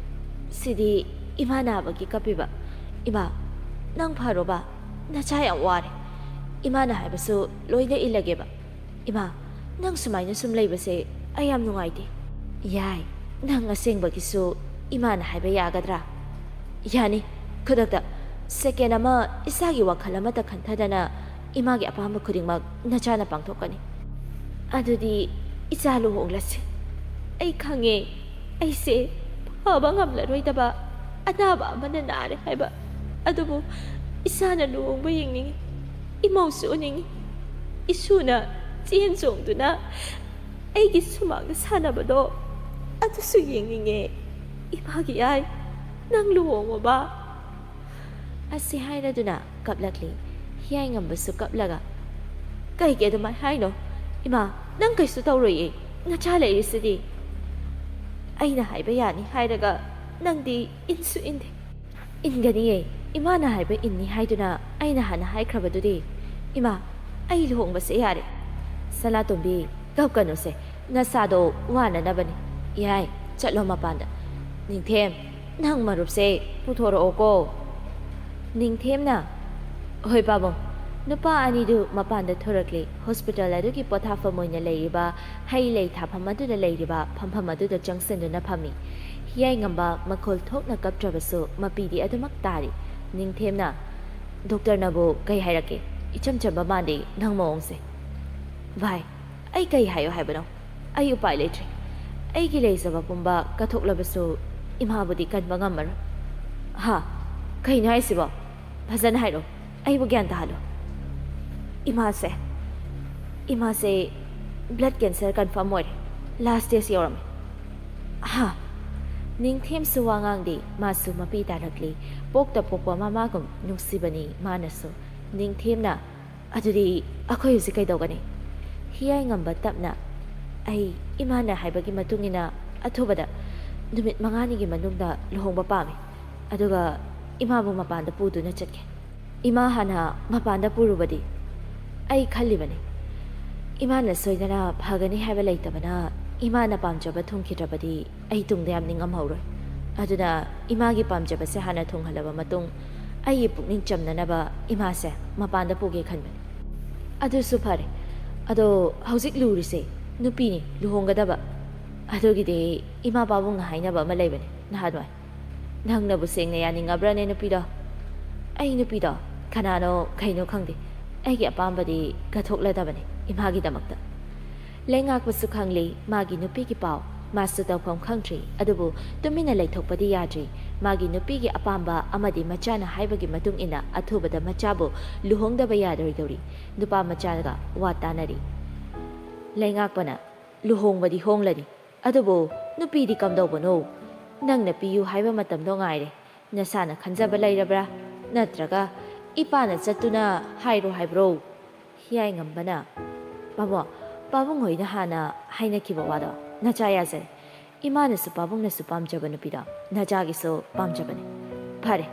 ꯁꯤꯗꯤ ꯏꯃꯥ ꯅꯥꯕꯒꯤ ꯀꯞꯄꯤꯕ꯫ ꯏꯃꯥ, ꯅꯪ ꯐꯔꯣꯕ, ꯅꯆꯥ ꯌꯥꯝ ꯋꯥꯔꯦ꯫ ꯏꯃꯥꯅ ꯍꯥꯏꯕꯁꯨ ꯂꯣꯏꯅ ꯏꯜꯂꯒꯦꯕ꯫ ꯏꯃꯥ, ꯅꯪ ꯁꯨꯃꯥꯏꯅ ꯁꯨꯝ ꯂꯩꯕꯁꯦ ꯑꯩ ꯌꯥꯝ ꯅꯨꯡꯉꯥꯏꯇꯦ꯫ ꯌꯥꯏ, ꯅꯪ ꯑꯁꯦꯡꯕꯒꯤꯁꯨ ꯏꯃꯥꯅ ꯍꯥꯏꯕ ꯌꯥꯒꯗ꯭ꯔꯥ? ꯌꯥꯅꯤ, ꯈꯨꯗꯛꯇ ꯁꯦꯀꯦꯟ ꯑꯃ ꯏꯁꯥꯒꯤ ꯋꯥꯈꯜ ꯑꯃꯠꯇ ꯈꯟꯊꯗꯅ ꯏꯃꯥꯒꯤ ꯑꯄꯥꯝꯕ ꯈꯨꯗꯤꯡꯃꯛ ꯅꯆꯥꯅ ꯄꯥꯡꯊꯣꯛꯀꯅꯤ꯫ ꯑꯗꯨꯗꯤ ꯏꯆꯥ ꯂꯨꯍꯣꯡꯂꯁꯤ꯫ ꯑꯩ ꯈꯪꯉꯦ, ꯑꯩꯁꯦ ꯐꯕ ꯉꯝꯂꯔꯣꯏꯗꯕ ꯑꯅꯥꯕ ꯑꯃꯅ ꯅꯥꯔꯦ ꯍꯥꯏꯕ꯫ ꯑꯗꯨꯕꯨ ꯏꯆꯥꯅ ꯂꯨꯍꯣꯡꯕ ꯌꯦꯡꯅꯤꯡꯏ, ꯏꯃꯧꯁꯨ ꯎꯅꯤꯡꯏ꯫ ꯏꯁꯨꯅ ꯆꯦꯟ ꯆꯣꯡꯗꯨꯅ ꯑꯩꯒꯤ ꯁꯨꯃꯥꯡꯗ ꯁꯥꯟꯅꯕꯗꯣ ꯑꯗꯨꯁꯨ ꯌꯦꯡꯅꯤꯡꯉꯦ꯫ ꯏꯃꯥꯒꯤ ꯑꯥꯏ, ꯅꯪ ꯂꯨꯍꯣꯡꯉꯣꯕ꯫ ꯑꯁꯤ ꯍꯥꯏꯔꯗꯨꯅ ꯀꯞꯂꯛꯂꯤ꯫ ꯍꯤꯌꯥꯏꯉꯝꯕꯁꯨ ꯀꯞꯂꯒ, "ꯀꯩꯒꯤ ꯑꯗꯨꯃꯥꯏ ꯍꯥꯏꯅꯣ? ꯏꯃꯥ, ꯅꯪ ꯀꯩꯁꯨ ꯇꯧꯔꯣꯏꯌꯦ, ꯅꯆꯥ ꯂꯩꯔꯤꯁꯤꯗꯤ꯫ ꯑꯩꯅ ꯍꯥꯏꯕ ꯌꯥꯅꯤ ꯍꯥꯏꯔꯒ ꯅꯪꯗꯤ ꯏꯟꯁꯨ ꯏꯟꯗꯦ꯫" "ꯏꯟꯒꯅꯤꯌꯦ, ꯏꯃꯥꯅ ꯍꯥꯏꯕ ꯏꯟꯅꯤ ꯍꯥꯏꯗꯨꯅ ꯑꯩꯅ ꯍꯥꯟꯅ ꯍꯥꯏꯈ꯭ꯔꯕꯗꯨꯗꯤ꯫ ꯏꯃꯥ, ꯑꯩ ꯂꯨꯍꯣꯡꯕꯁꯦ ꯌꯥꯔꯦ꯫" "ꯁꯅꯥꯇꯣꯝꯕꯤ, ꯀꯞꯀꯅꯨꯁꯦ, ꯅꯁꯥꯗꯣ ꯋꯥꯅꯅꯕꯅꯤ꯫ ꯌꯥꯏ, ꯆꯠꯂꯣ ꯃꯄꯥꯟꯗ꯫ ꯅꯤꯡꯊꯦꯝ, ꯅꯪ ꯃꯔꯨꯞꯁꯦ ꯄꯨꯊꯣꯔꯛꯑꯣꯀꯣ꯫" ꯅꯤꯡꯊꯦꯝꯅ, "ꯍꯣꯏ ꯄꯥꯕꯨꯡ꯫" ꯅꯨꯄꯥ ꯑꯅꯤꯗꯨ ꯃꯄꯥꯟꯗ ꯊꯣꯔꯛꯂꯦ꯫ ꯍꯣꯁꯄꯤꯇꯥꯜ ꯑꯗꯨꯒꯤ ꯄꯣꯊꯥꯐꯝ ꯑꯣꯏꯅ ꯂꯩꯔꯤꯕ ꯍꯩ ꯂꯩ ꯊꯥꯐꯝ ꯑꯗꯨꯗ ꯂꯩꯔꯤꯕ ꯐꯝꯐꯝ ꯑꯗꯨꯗ ꯆꯪꯁꯤꯟꯗꯨꯅ ꯐꯝꯃꯤ꯫ ꯍꯤꯌꯥꯏꯉꯝꯕ ꯃꯈꯣꯜ ꯊꯣꯛꯅ ꯀꯞꯇ꯭ꯔꯕꯁꯨ ꯃꯄꯤꯗꯤ ꯑꯗꯨꯃꯛ ꯇꯥꯔꯤ꯫ ꯅꯤꯡꯊꯦꯝꯅ, "ꯗꯣꯛꯇꯔꯅꯕꯨ ꯀꯩ ꯍꯥꯏꯔꯛꯀꯦ? ꯏꯆꯝ ꯆꯝꯕ ꯃꯥꯟꯗꯦ ꯅꯪ ꯃꯑꯣꯡꯁꯦ꯫" "ꯚꯥꯏ, ꯑꯩ ꯀꯩ ꯍꯥꯏꯌꯣ ꯍꯥꯏꯕꯅꯣ? ꯑꯩ ꯎꯄꯥꯏ ꯂꯩꯇ꯭ꯔꯦ꯫ ꯑꯩꯒꯤ ꯂꯩꯖꯕ ꯄꯨꯝꯕ ꯀꯠꯊꯣꯛꯂꯕꯁꯨ ꯏꯃꯥꯕꯨꯗꯤ ꯀꯟꯕ ꯉꯝꯃꯔꯣꯏ꯫" "ꯍꯥ? ꯀꯩꯅꯣ ꯍꯥꯏꯁꯤꯕꯣ? ꯐꯖꯅ ꯍꯥꯏꯔꯛꯑꯣ꯫ ꯑꯩꯕꯨ ꯒ꯭ꯌꯥꯟ ꯇꯥꯍꯜꯂꯣ꯫" "ꯏꯃꯥꯁꯦ, ꯏꯃꯥꯁꯦ blood cancer confirm ꯑꯣꯏꯔꯦ꯫ Last stage ꯌꯧꯔꯝꯃꯦ꯫" "ꯍꯥ?" ꯅꯤꯡꯊꯦꯝꯁꯨ ꯋꯥ ꯉꯥꯡꯗꯦ, ꯃꯥꯁꯨ ꯃꯄꯤ ꯇꯥꯔꯛꯂꯤ꯫ ꯄꯣꯛꯇ ꯄꯣꯛꯄ ꯃꯃꯥꯒꯨꯝ ꯅꯨꯡꯁꯤꯕꯅꯤ ꯃꯥꯅꯁꯨ꯫ ꯅꯤꯡꯊꯦꯝꯅ, "ꯑꯗꯨꯗꯤ ꯑꯩꯈꯣꯏ ꯍꯧꯖꯤꯛ ꯀꯩꯗꯧꯒꯅꯤ?" ꯍꯤꯌꯥꯏꯉꯝꯕ ꯇꯞꯅ, "ꯑꯩ ꯏꯃꯥꯅ ꯍꯥꯏꯕꯒꯤ ꯃꯇꯨꯡ ꯏꯟꯅ ꯑꯊꯨꯕꯗ ꯅꯨꯃꯤꯠ ꯃꯉꯥꯅꯤꯒꯤ ꯃꯅꯨꯡꯗ ꯂꯨꯍꯣꯡꯕ ꯄꯥꯝꯃꯤ꯫ ꯑꯗꯨꯒ ꯏꯃꯥꯕꯨ ꯃꯄꯥꯟꯗ ꯄꯨꯗꯨꯅ ꯆꯠꯀꯦ꯫" "ꯏꯃꯥ ꯍꯥꯟꯅ ꯃꯄꯥꯟꯗ ꯄꯨꯔꯨꯕꯗꯤ?" "ꯑꯩ ꯈꯜꯂꯤꯕꯅꯤ꯫ ꯏꯃꯥꯅ ꯁꯣꯏꯗꯅ ꯐꯒꯅꯤ ꯍꯥꯏꯕ ꯂꯩꯇꯕꯅ, ꯏꯃꯥꯅ ꯄꯥꯝꯖꯕ ꯊꯨꯡꯈꯤꯗ꯭ꯔꯕꯗꯤ ꯑꯩ ꯇꯨꯡꯗ ꯌꯥꯝ ꯅꯤꯡꯉꯝꯍꯧꯔꯣꯏ꯫ ꯑꯗꯨꯅ ꯏꯃꯥꯒꯤ ꯄꯥꯝꯖꯕꯁꯦ ꯍꯥꯟꯅ ꯊꯨꯡꯍꯜꯂꯕ ꯃꯇꯨꯡ, ꯑꯩꯒꯤ ꯄꯨꯛꯅꯤꯡ ꯆꯝꯅꯅꯕ ꯏꯃꯥꯁꯦ ꯃꯄꯥꯟꯗ ꯄꯨꯒꯦ ꯈꯟꯕꯅꯤ꯫" "ꯑꯗꯨꯁꯨ ꯐꯔꯦ꯫ ꯑꯗꯣ ꯍꯧꯖꯤꯛ ꯂꯨꯔꯤꯁꯦ ꯅꯨꯄꯤꯅꯤ ꯂꯨꯍꯣꯡꯒꯗꯕ꯫ ꯑꯗꯨꯒꯤꯗꯤ ꯏꯃꯥ ꯄꯥꯕꯨꯡꯅ ꯍꯥꯏꯅꯕ ꯑꯃ ꯂꯩꯕꯅꯦ ꯅꯍꯥꯟꯋꯥꯏ꯫ ꯅꯪꯅꯕꯨ ꯁꯦꯡꯅ ꯌꯥꯅꯤꯡꯉꯕ꯭ꯔꯥꯅꯦ ꯅꯨꯄꯤꯗꯣ? ꯑꯩ ꯅꯨꯄꯤꯗꯣ ꯀꯅꯥꯅꯣ ꯀꯩꯅꯣ ꯈꯪꯗꯦ꯫ ꯑꯩꯒꯤ ꯑꯄꯥꯝꯕꯗꯤ ꯀꯠꯊꯣꯛꯂꯗꯕꯅꯤ ꯏꯃꯥꯒꯤꯗꯃꯛꯇ꯫ ꯂꯩꯉꯥꯛꯄꯁꯨ ꯈꯪꯂꯤ ꯃꯥꯒꯤ ꯅꯨꯄꯤꯒꯤ ꯄꯥꯎ꯫ ꯃꯥꯁꯨ ꯇꯧꯐꯝ ꯈꯪꯗ꯭ꯔꯤ꯫ ꯑꯗꯨꯕꯨ ꯇꯨꯃꯤꯟꯅ ꯂꯩꯊꯣꯛꯄꯗꯤ ꯌꯥꯗ꯭ꯔꯤ꯫ ꯃꯥꯒꯤ ꯅꯨꯄꯤꯒꯤ ꯑꯄꯥꯝꯕ ꯑꯃꯗꯤ ꯃꯆꯥꯅ ꯍꯥꯏꯕꯒꯤ ꯃꯇꯨꯡ ꯏꯟꯅ ꯑꯊꯨꯕꯗ ꯃꯆꯥꯕꯨ ꯂꯨꯍꯣꯡꯗꯕ ꯌꯥꯔꯣꯏꯗꯧꯔꯤ꯫ ꯅꯨꯄꯥ ꯃꯆꯥꯒ ꯋꯥ ꯇꯥꯅꯔꯤ꯫ ꯂꯩꯉꯥꯛꯄꯅ, "ꯂꯨꯍꯣꯡꯕꯗꯤ ꯍꯣꯡꯂꯅꯤ, ꯑꯗꯨꯕꯨ ꯅꯨꯄꯤꯗꯤ ꯀꯝꯗꯧꯕꯅꯣ? ꯅꯪꯅ ꯄꯤꯌꯨ ꯍꯥꯏꯕ ꯃꯇꯝꯗꯣ ꯉꯥꯏꯔꯦ꯫ ꯅꯁꯥꯅ ꯈꯟꯖꯕ ꯂꯩꯔꯕ꯭ꯔꯥ? ꯅꯠꯇ꯭ꯔꯒ ꯏꯄꯥꯅ ꯆꯠꯇꯨꯅ ꯍꯥꯏꯔꯣ ꯍꯥꯏꯕ꯭ꯔꯣ?" ꯍꯤꯌꯥꯏꯉꯝꯕꯅ, "ꯄꯥꯕꯨꯡ, ꯄꯥꯕꯨꯡ ꯍꯣꯏꯅ ꯍꯥꯟꯅ ꯍꯥꯏꯅꯈꯤꯕ ꯋꯥꯗꯣ ꯅꯆꯥ ꯌꯥꯖꯔꯦ꯫ ꯏꯃꯥꯅꯁꯨ ꯄꯥꯕꯨꯡꯅꯁꯨ ꯄꯥꯝꯖꯕ ꯅꯨꯄꯤꯗꯣ ꯅꯆꯥꯒꯤꯁꯨ ꯄꯥꯝꯖꯕꯅꯤ꯫ ꯐꯔꯦ,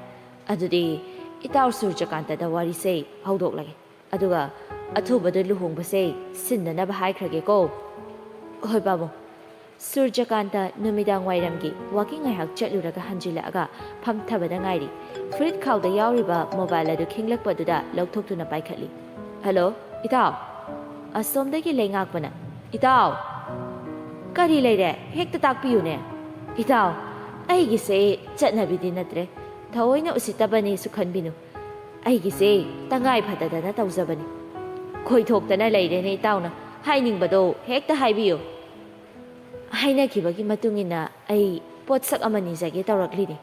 ꯑꯗꯨꯗꯤ ꯏꯇꯥꯎ ꯁꯨꯔꯖꯀꯥꯟꯇꯗ ꯋꯥꯔꯤꯁꯦ ꯍꯧꯗꯣꯛꯂꯒꯦ꯫ ꯑꯗꯨꯒ ꯑꯊꯨꯕꯗ ꯂꯨꯍꯣꯡꯕꯁꯦ ꯁꯤꯟꯅꯅꯕ ꯍꯥꯏꯈ꯭ꯔꯒꯦꯀꯣ꯫" "ꯍꯣꯏ ꯄꯥꯕꯨꯡ꯫" ꯁꯨꯔꯖꯀꯥꯟꯇ ꯅꯨꯃꯤꯗꯥꯡ ꯋꯥꯏꯔꯝꯒꯤ ꯋꯥꯀꯤꯡ ꯉꯥꯏꯍꯥꯛ ꯆꯠꯂꯨꯔꯒ ꯍꯟꯖꯤꯜꯂꯛꯑꯒ ꯐꯝꯊꯕꯗ ꯉꯥꯏꯔꯤ꯫ ꯐꯨꯔꯤꯠ ꯈꯥꯎꯗ ꯌꯥꯎꯔꯤꯕ ꯃꯣꯕꯥꯏꯜ ꯑꯗꯨ ꯈꯤꯡꯂꯛꯄꯗꯨꯗ ꯂꯧꯊꯣꯛꯇꯨꯅ ꯄꯥꯏꯈꯠꯂꯤ꯫ "ꯍꯜꯂꯣ, ꯏꯇꯥꯎ?" ꯑꯁꯣꯝꯗꯒꯤ ꯂꯩꯉꯥꯛꯄꯅ, "ꯏꯇꯥꯎ!" "ꯀꯔꯤ ꯂꯩꯔꯦ? ꯍꯦꯛꯇ ꯇꯥꯛꯄꯤꯌꯨꯅꯦ꯫" "ꯏꯇꯥꯎ, ꯑꯩꯒꯤꯁꯦ ꯆꯠꯅꯕꯤꯗꯤ ꯅꯠꯇ꯭ꯔꯦ꯫ ꯊꯑꯣꯏꯅ ꯎꯁꯤꯠꯇꯕꯅꯦꯁꯨ ꯈꯟꯕꯤꯅꯨ꯫ ꯑꯩꯒꯤꯁꯦ ꯇꯉꯥꯏ ꯐꯗꯗꯅ ꯇꯧꯖꯕꯅꯤ꯫" "ꯈꯣꯏꯊꯣꯛꯇꯅ ꯂꯩꯔꯦꯅꯦ ꯏꯇꯥꯎꯅ꯫ ꯍꯥꯏꯅꯤꯡꯕꯗꯣ ꯍꯦꯛꯇ ꯍꯥꯏꯕꯤꯌꯨ꯫" "ꯍꯥꯏꯅꯈꯤꯕꯒꯤ ꯃꯇꯨꯡ ꯏꯟꯅ ꯑꯩ ꯄꯣꯠꯁꯛ ꯑꯃ ꯅꯤꯖꯒꯦ ꯇꯧꯔꯛꯂꯤꯅꯤ꯫"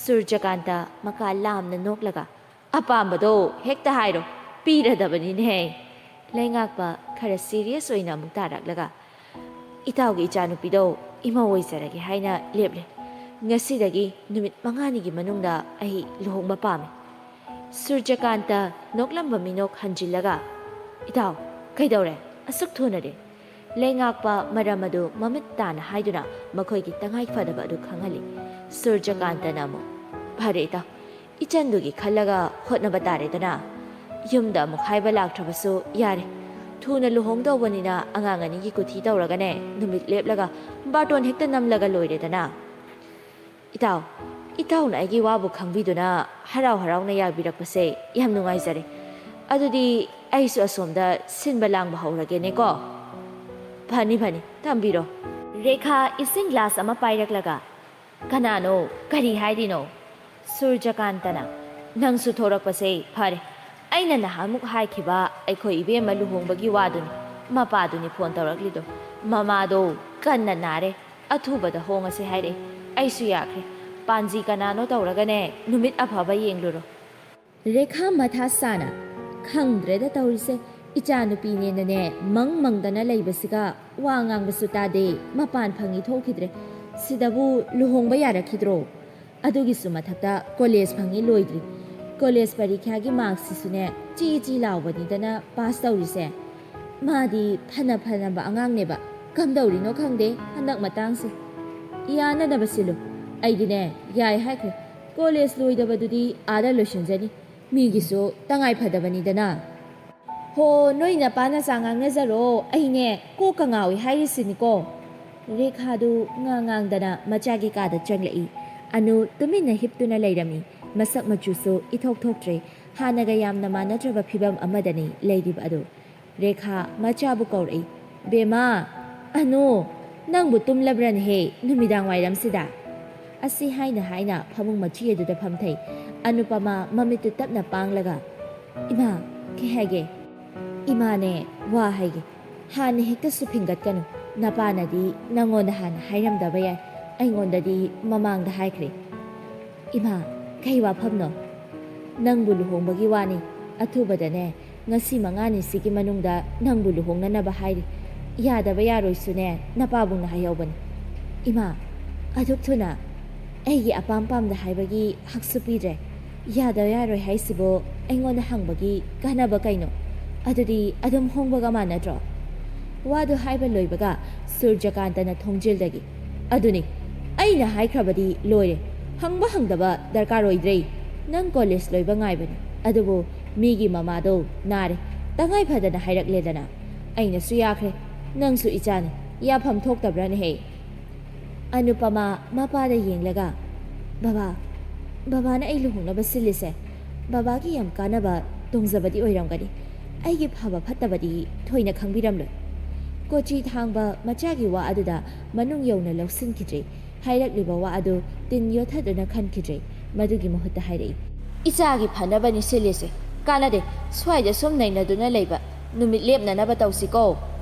ꯁꯨꯔꯖꯀꯥꯟꯇ ꯃꯀꯥ ꯂꯥꯝꯅ ꯅꯣꯛꯂꯒ, "ꯑꯄꯥꯝꯕꯗꯣ ꯍꯦꯛꯇ ꯍꯥꯏꯔꯣ, ꯄꯤꯔꯗꯕꯅꯤꯅꯦꯍꯦ꯫" ꯂꯩꯉꯥꯛꯄ ꯈꯔ ꯁꯤꯔꯤꯌꯁ ꯑꯣꯏꯅ ꯑꯃꯨꯛ ꯇꯥꯔꯛꯂꯒ, "ꯏꯇꯥꯎꯒꯤ ꯏꯆꯥꯅꯨꯄꯤꯗꯣ ꯏꯃꯧ ꯑꯣꯏꯖꯔꯒꯦ ꯍꯥꯏꯅ ꯂꯦꯞꯂꯦ꯫ ꯉꯁꯤꯗꯒꯤ ꯅꯨꯃꯤꯠ ꯃꯉꯥꯅꯤꯒꯤ ꯃꯅꯨꯡꯗ ꯑꯩ ꯂꯨꯍꯣꯡꯕ ꯄꯥꯝꯃꯤ꯫" ꯁꯨꯔꯖꯀꯥꯟꯇ ꯅꯣꯛꯂꯝꯕ ꯃꯤꯅꯣꯛ ꯍꯟꯖꯤꯜꯂꯒ, "ꯏꯇꯥꯎ, ꯀꯩꯗꯧꯔꯦ? ꯑꯁꯨꯛ ꯊꯨꯅꯗꯤ?" ꯂꯩꯉꯥꯛꯄ ꯃꯔꯝ ꯑꯗꯨ ꯃꯃꯤꯠ ꯇꯥꯅ ꯍꯥꯏꯗꯨꯅ ꯃꯈꯣꯏꯒꯤ ꯇꯉꯥꯏ ꯐꯗꯕ ꯑꯗꯨ ꯈꯪꯍꯜꯂꯤ꯫ ꯁꯨꯔꯖꯀꯥꯟꯇꯅ ꯑꯃꯨꯛ, "ꯐꯔꯦ ꯏꯇꯥꯎ, ꯏꯆꯟꯗꯨꯒꯤ ꯈꯜꯂꯒ ꯍꯣꯠꯅꯕ ꯇꯥꯔꯦꯗꯅ꯫ ꯌꯨꯝꯗ ꯑꯃꯨꯛ ꯍꯥꯏꯕ ꯂꯥꯛꯇ꯭ꯔꯕꯁꯨ ꯌꯥꯔꯦ꯫ ꯊꯨꯅ ꯂꯨꯍꯣꯡꯗꯧꯕꯅꯤꯅ ꯑꯉꯥꯡ ꯑꯅꯤꯒꯤ ꯀꯨꯊꯤ ꯇꯧꯔꯒꯅꯦ, ꯅꯨꯃꯤꯠ ꯂꯦꯞꯂꯒ ꯕꯥꯔꯇꯣꯟ ꯍꯦꯛꯇ ꯅꯝꯂꯒ ꯂꯣꯏꯔꯦꯗꯅ꯫" "ꯏꯇꯥꯎ, ꯏꯇꯥꯎꯅ ꯑꯩꯒꯤ ꯋꯥꯕꯨ ꯈꯪꯕꯤꯗꯨꯅ ꯍꯔꯥꯎ ꯍꯔꯥꯎꯅ ꯌꯥꯕꯤꯔꯛꯄꯁꯦ ꯌꯥꯝ ꯅꯨꯡꯉꯥꯏꯖꯔꯦ꯫ ꯑꯗꯨꯗꯤ ꯑꯩꯁꯨ ꯑꯁꯣꯝꯗ ꯁꯤꯟꯕ ꯂꯥꯡꯕ ꯍꯧꯔꯒꯦꯅꯦꯀꯣ꯫" "ꯐꯅꯤ, ꯐꯅꯤ, ꯊꯝꯕꯤꯔꯣ꯫" ꯔꯦꯈꯥ ꯏꯁꯤꯡ ꯒ꯭ꯂꯥꯁ ꯑꯃ ꯄꯥꯏꯔꯛꯂꯒ, "ꯀꯅꯥꯅꯣ? ꯀꯔꯤ ꯍꯥꯏꯔꯤꯅꯣ?" ꯁꯨꯔꯖꯀꯥꯟꯇꯅ, "ꯅꯪꯁꯨ ꯊꯣꯔꯛꯄꯁꯦ ꯐꯔꯦ꯫ ꯑꯩꯅ ꯅꯍꯥꯟꯃꯨꯛ ꯍꯥꯏꯈꯤꯕ ꯑꯩꯈꯣꯏ ꯏꯕꯦꯝꯃ ꯂꯨꯍꯣꯡꯕꯒꯤ ꯋꯥꯗꯨꯅꯤ꯫ ꯃꯄꯥꯗꯨꯅꯤ ꯐꯣꯟ ꯇꯧꯔꯛꯂꯤꯗꯣ꯫ ꯃꯃꯥꯗꯣ ꯀꯟꯅ ꯅꯥꯔꯦ꯫ ꯑꯊꯨꯕꯗ ꯍꯣꯡꯉꯁꯦ ꯍꯥꯏꯔꯛꯑꯦ꯫ ꯑꯩꯁꯨ ꯌꯥꯈ꯭ꯔꯦ꯫ ꯄꯥꯟꯖꯤ ꯀꯅꯥꯅꯣ ꯇꯧꯔꯒꯅꯦ, ꯅꯨꯃꯤꯠ ꯑꯐꯕ ꯌꯦꯡꯂꯨꯔꯣ꯫" ꯔꯦꯈꯥ ꯃꯊꯥ ꯁꯥꯅ, "ꯈꯪꯗ꯭ꯔꯦꯗ ꯇꯧꯔꯤꯁꯦ꯫ ꯏꯆꯥꯅꯨꯄꯤꯅꯦꯅꯅꯦ ꯃꯪ ꯃꯪꯗꯅ ꯂꯩꯕꯁꯤꯒ ꯋꯥ ꯉꯥꯡꯕꯁꯨ ꯇꯥꯗꯦ, ꯃꯄꯥꯟ ꯐꯪꯉꯤ ꯊꯣꯛꯈꯤꯗ꯭ꯔꯦ꯫ ꯁꯤꯗꯕꯨ ꯂꯨꯍꯣꯡꯕ ꯌꯥꯔꯛꯈꯤꯗ꯭ꯔꯣ? ꯑꯗꯨꯒꯤꯁꯨ ꯃꯊꯛꯇ ꯀꯣꯂꯦꯖ ꯐꯪꯉꯤ ꯂꯣꯏꯗ꯭ꯔꯤ꯫ ꯀꯣꯂꯦꯖ ꯄꯔꯤꯈ꯭ꯌꯥꯒꯤ ꯃꯥꯔꯛꯁꯤꯁꯨꯅꯦ ꯆꯤ ꯆꯤ ꯂꯥꯎꯕꯅꯤꯗꯅ ꯄꯥꯁ ꯇꯧꯔꯤꯁꯦ꯫ ꯃꯥꯗꯤ ꯐꯅ ꯐꯅꯕ ꯑꯉꯥꯡꯅꯦꯕ꯫ ꯀꯝꯗꯧꯔꯤꯅꯣ ꯈꯪꯗꯦ ꯍꯟꯗꯛ ꯃꯇꯥꯡꯁꯦ꯫ ꯌꯥꯅꯅꯕ ꯁꯤꯜꯂꯨ꯫ ꯑꯩꯗꯤꯅꯦ ꯌꯥꯏ ꯍꯥꯏꯈ꯭ꯔꯦ꯫ ꯀꯣꯂꯦꯖ ꯂꯣꯏꯗꯕꯗꯨꯗꯤ ꯑꯥꯗ ꯂꯣꯏꯁꯤꯟꯖꯅꯤ꯫ ꯃꯤꯒꯤꯁꯨ ꯇꯉꯥꯏ ꯐꯗꯕꯅꯤꯗꯅ꯫" "ꯍꯣ, ꯅꯣꯏ ꯅꯄꯥ ꯅꯆꯥ ꯉꯥꯡꯅꯖꯔꯣ꯫ ꯑꯩꯅꯦ ꯀꯣꯛꯀ ꯉꯥꯎꯏ ꯍꯥꯏꯔꯤꯁꯤꯅꯤꯀꯣ꯫" ꯔꯦꯈꯥꯗꯨ ꯉꯥꯡ ꯉꯥꯡꯗꯅ ꯃꯆꯥꯒꯤ ꯀꯥꯗ ꯆꯪꯂꯛꯏ꯫ ꯑꯅꯨ ꯇꯨꯃꯤꯟꯅ ꯍꯤꯞꯇꯨꯅ ꯂꯩꯔꯝꯃꯤ꯫ ꯃꯁꯛ ꯃꯆꯨꯁꯨ ꯏꯊꯣꯛ ꯊꯣꯛꯇ꯭ꯔꯦ꯫ ꯍꯥꯟꯅꯒ ꯌꯥꯝꯅ ꯃꯥꯟꯅꯗ꯭ꯔꯕ ꯐꯤꯕꯝ ꯑꯃꯗꯅꯤ ꯂꯩꯔꯤꯕ ꯑꯗꯨ꯫ ꯔꯦꯈꯥ ꯃꯆꯥꯕꯨ ꯀꯧꯔꯛꯏ, "ꯕꯦꯃꯥ, ꯑꯅꯨ, ꯅꯪꯕꯨ ꯇꯨꯝꯂꯕ꯭ꯔꯅꯦꯍꯦ ꯅꯨꯃꯤꯗꯥꯡ ꯋꯥꯏꯔꯝꯁꯤꯗ?" ꯑꯁꯤ ꯍꯥꯏꯅ ꯍꯥꯏꯅ ꯐꯃꯨꯡ ꯃꯆꯤ ꯑꯗꯨꯗ ꯐꯝꯊꯩ꯫ ꯑꯅꯨꯄꯃꯥ ꯃꯃꯤꯠꯇꯨ ꯇꯞꯅ ꯄꯥꯡꯂꯒ, "ꯏꯃꯥ, ꯀꯩ ꯍꯥꯏꯒꯦ?" "ꯏꯃꯥꯅꯦ, ꯋꯥ ꯍꯥꯏꯒꯦ꯫ ꯍꯥꯟꯅ ꯍꯦꯛꯇꯁꯨ ꯐꯤꯡꯒꯠꯀꯅꯨ꯫ ꯅꯄꯥꯅꯗꯤ ꯅꯪꯉꯣꯟꯗ ꯍꯥꯟꯅ ꯍꯥꯏꯔꯝꯗꯕ ꯌꯥꯏ꯫ ꯑꯩꯉꯣꯟꯗꯗꯤ ꯃꯃꯥꯡꯗ ꯍꯥꯏꯈ꯭ꯔꯦ꯫" "ꯏꯃꯥ, ꯀꯩ ꯋꯥꯐꯝꯅꯣ?" "ꯅꯪꯕꯨ ꯂꯨꯍꯣꯡꯕꯒꯤ ꯋꯥꯅꯤ꯫ ꯑꯊꯨꯕꯗꯅꯦ, ꯉꯁꯤ ꯃꯉꯥꯅꯤꯁꯤꯒꯤ ꯃꯅꯨꯡꯗ ꯅꯪꯕꯨ ꯂꯨꯍꯣꯡꯅꯅꯕ ꯍꯥꯏꯔꯤ꯫ ꯌꯥꯗꯕ ꯌꯥꯔꯣꯏꯁꯨꯅꯦ, ꯅꯄꯥꯕꯨꯡꯅ ꯍꯥꯏꯍꯧꯕꯅꯤ꯫" "ꯏꯃꯥ, ꯑꯗꯨꯛ ꯊꯨꯅ? ꯑꯩꯒꯤ ꯑꯄꯥꯝ ꯄꯥꯝꯗ ꯍꯥꯏꯕꯒꯤ ꯍꯛꯁꯨ ꯄꯤꯗ꯭ꯔꯦ꯫ ꯌꯥꯗꯕ ꯌꯥꯔꯣꯏ ꯍꯥꯏꯁꯤꯕꯨ ꯑꯩꯉꯣꯟꯗ ꯍꯪꯕꯒꯤ ꯀꯥꯟꯅꯕ ꯀꯩꯅꯣ? ꯑꯗꯨꯗꯤ ꯑꯗꯨꯝ ꯍꯣꯡꯕꯒ ꯃꯥꯟꯅꯗ꯭ꯔꯣ?" ꯋꯥꯗꯨ ꯍꯥꯏꯕ ꯂꯣꯏꯕꯒ ꯁꯨꯔꯖꯀꯥꯟꯇꯅ ꯊꯣꯡꯖꯤꯜꯗꯒꯤ, "ꯑꯗꯨꯅꯤ, ꯑꯩꯅ ꯍꯥꯏꯈ꯭ꯔꯕꯗꯤ ꯂꯣꯏꯔꯦ꯫ ꯍꯪꯕ ꯍꯪꯗꯕ ꯗꯔꯀꯥꯔ ꯑꯣꯏꯗ꯭ꯔꯦ꯫ ꯅꯪ ꯀꯣꯂꯦꯖ ꯂꯣꯏꯕ ꯉꯥꯏꯕꯅꯤ꯫ ꯑꯗꯨꯕꯨ ꯃꯤꯒꯤ ꯃꯃꯥꯗꯣ ꯅꯥꯔꯦ꯫ ꯇꯉꯥꯏ ꯐꯗꯅ ꯍꯥꯏꯔꯛꯂꯦꯗꯅ꯫ ꯑꯩꯅꯁꯨ ꯌꯥꯈ꯭ꯔꯦ꯫ ꯅꯪꯁꯨ ꯏꯆꯥꯅꯤ꯫ ꯌꯥꯐꯝ ꯊꯣꯛꯇꯕ꯭ꯔꯥꯅꯦꯍꯦ?" ꯑꯅꯨꯄꯃꯥ ꯃꯄꯥꯗ ꯌꯦꯡꯂꯒ, "ꯕꯕꯥ, ꯕꯕꯥꯅ ꯑꯩ ꯂꯨꯍꯣꯡꯅꯕ ꯁꯤꯜꯂꯤꯁꯦ ꯕꯕꯥꯒꯤ ꯌꯥꯝ ꯀꯥꯟꯅꯕ ꯇꯣꯡꯖꯕꯗꯤ ꯑꯣꯏꯔꯝꯒꯅꯤ꯫ ꯑꯩꯒꯤ ꯐꯕ ꯐꯠꯇꯕꯗꯤ ꯊꯣꯏꯅ ꯈꯪꯕꯤꯔꯝꯂꯣꯏ꯫" ꯀꯣꯆꯤ ꯊꯥꯡꯕ ꯃꯆꯥꯒꯤ ꯋꯥ ꯑꯗꯨꯗ ꯃꯅꯨꯡ ꯌꯧꯅ ꯂꯧꯁꯤꯟꯈꯤꯗ꯭ꯔꯦ꯫ ꯍꯥꯏꯔꯛꯂꯤꯕ ꯋꯥ ꯑꯗꯨ ꯇꯤꯟ ꯌꯣꯠꯊꯗꯨꯅ ꯈꯟꯈꯤꯗ꯭ꯔꯦ꯫ ꯃꯗꯨꯒꯤ ꯃꯍꯨꯠꯇ ꯍꯥꯏꯔꯛꯏ, "ꯏꯆꯥꯒꯤ ꯐꯅꯕꯅꯤ ꯁꯤꯜꯂꯤꯁꯦ꯫ ꯀꯥꯟꯅꯗꯦ, ꯁ꯭ꯋꯥꯏꯗ ꯁꯨꯝ ꯅꯩꯅꯗꯨꯅ ꯂꯩꯕ꯫ ꯅꯨꯃꯤꯠ ꯂꯦꯞꯅꯅꯕ ꯇꯧꯁꯤꯀꯣ"꯫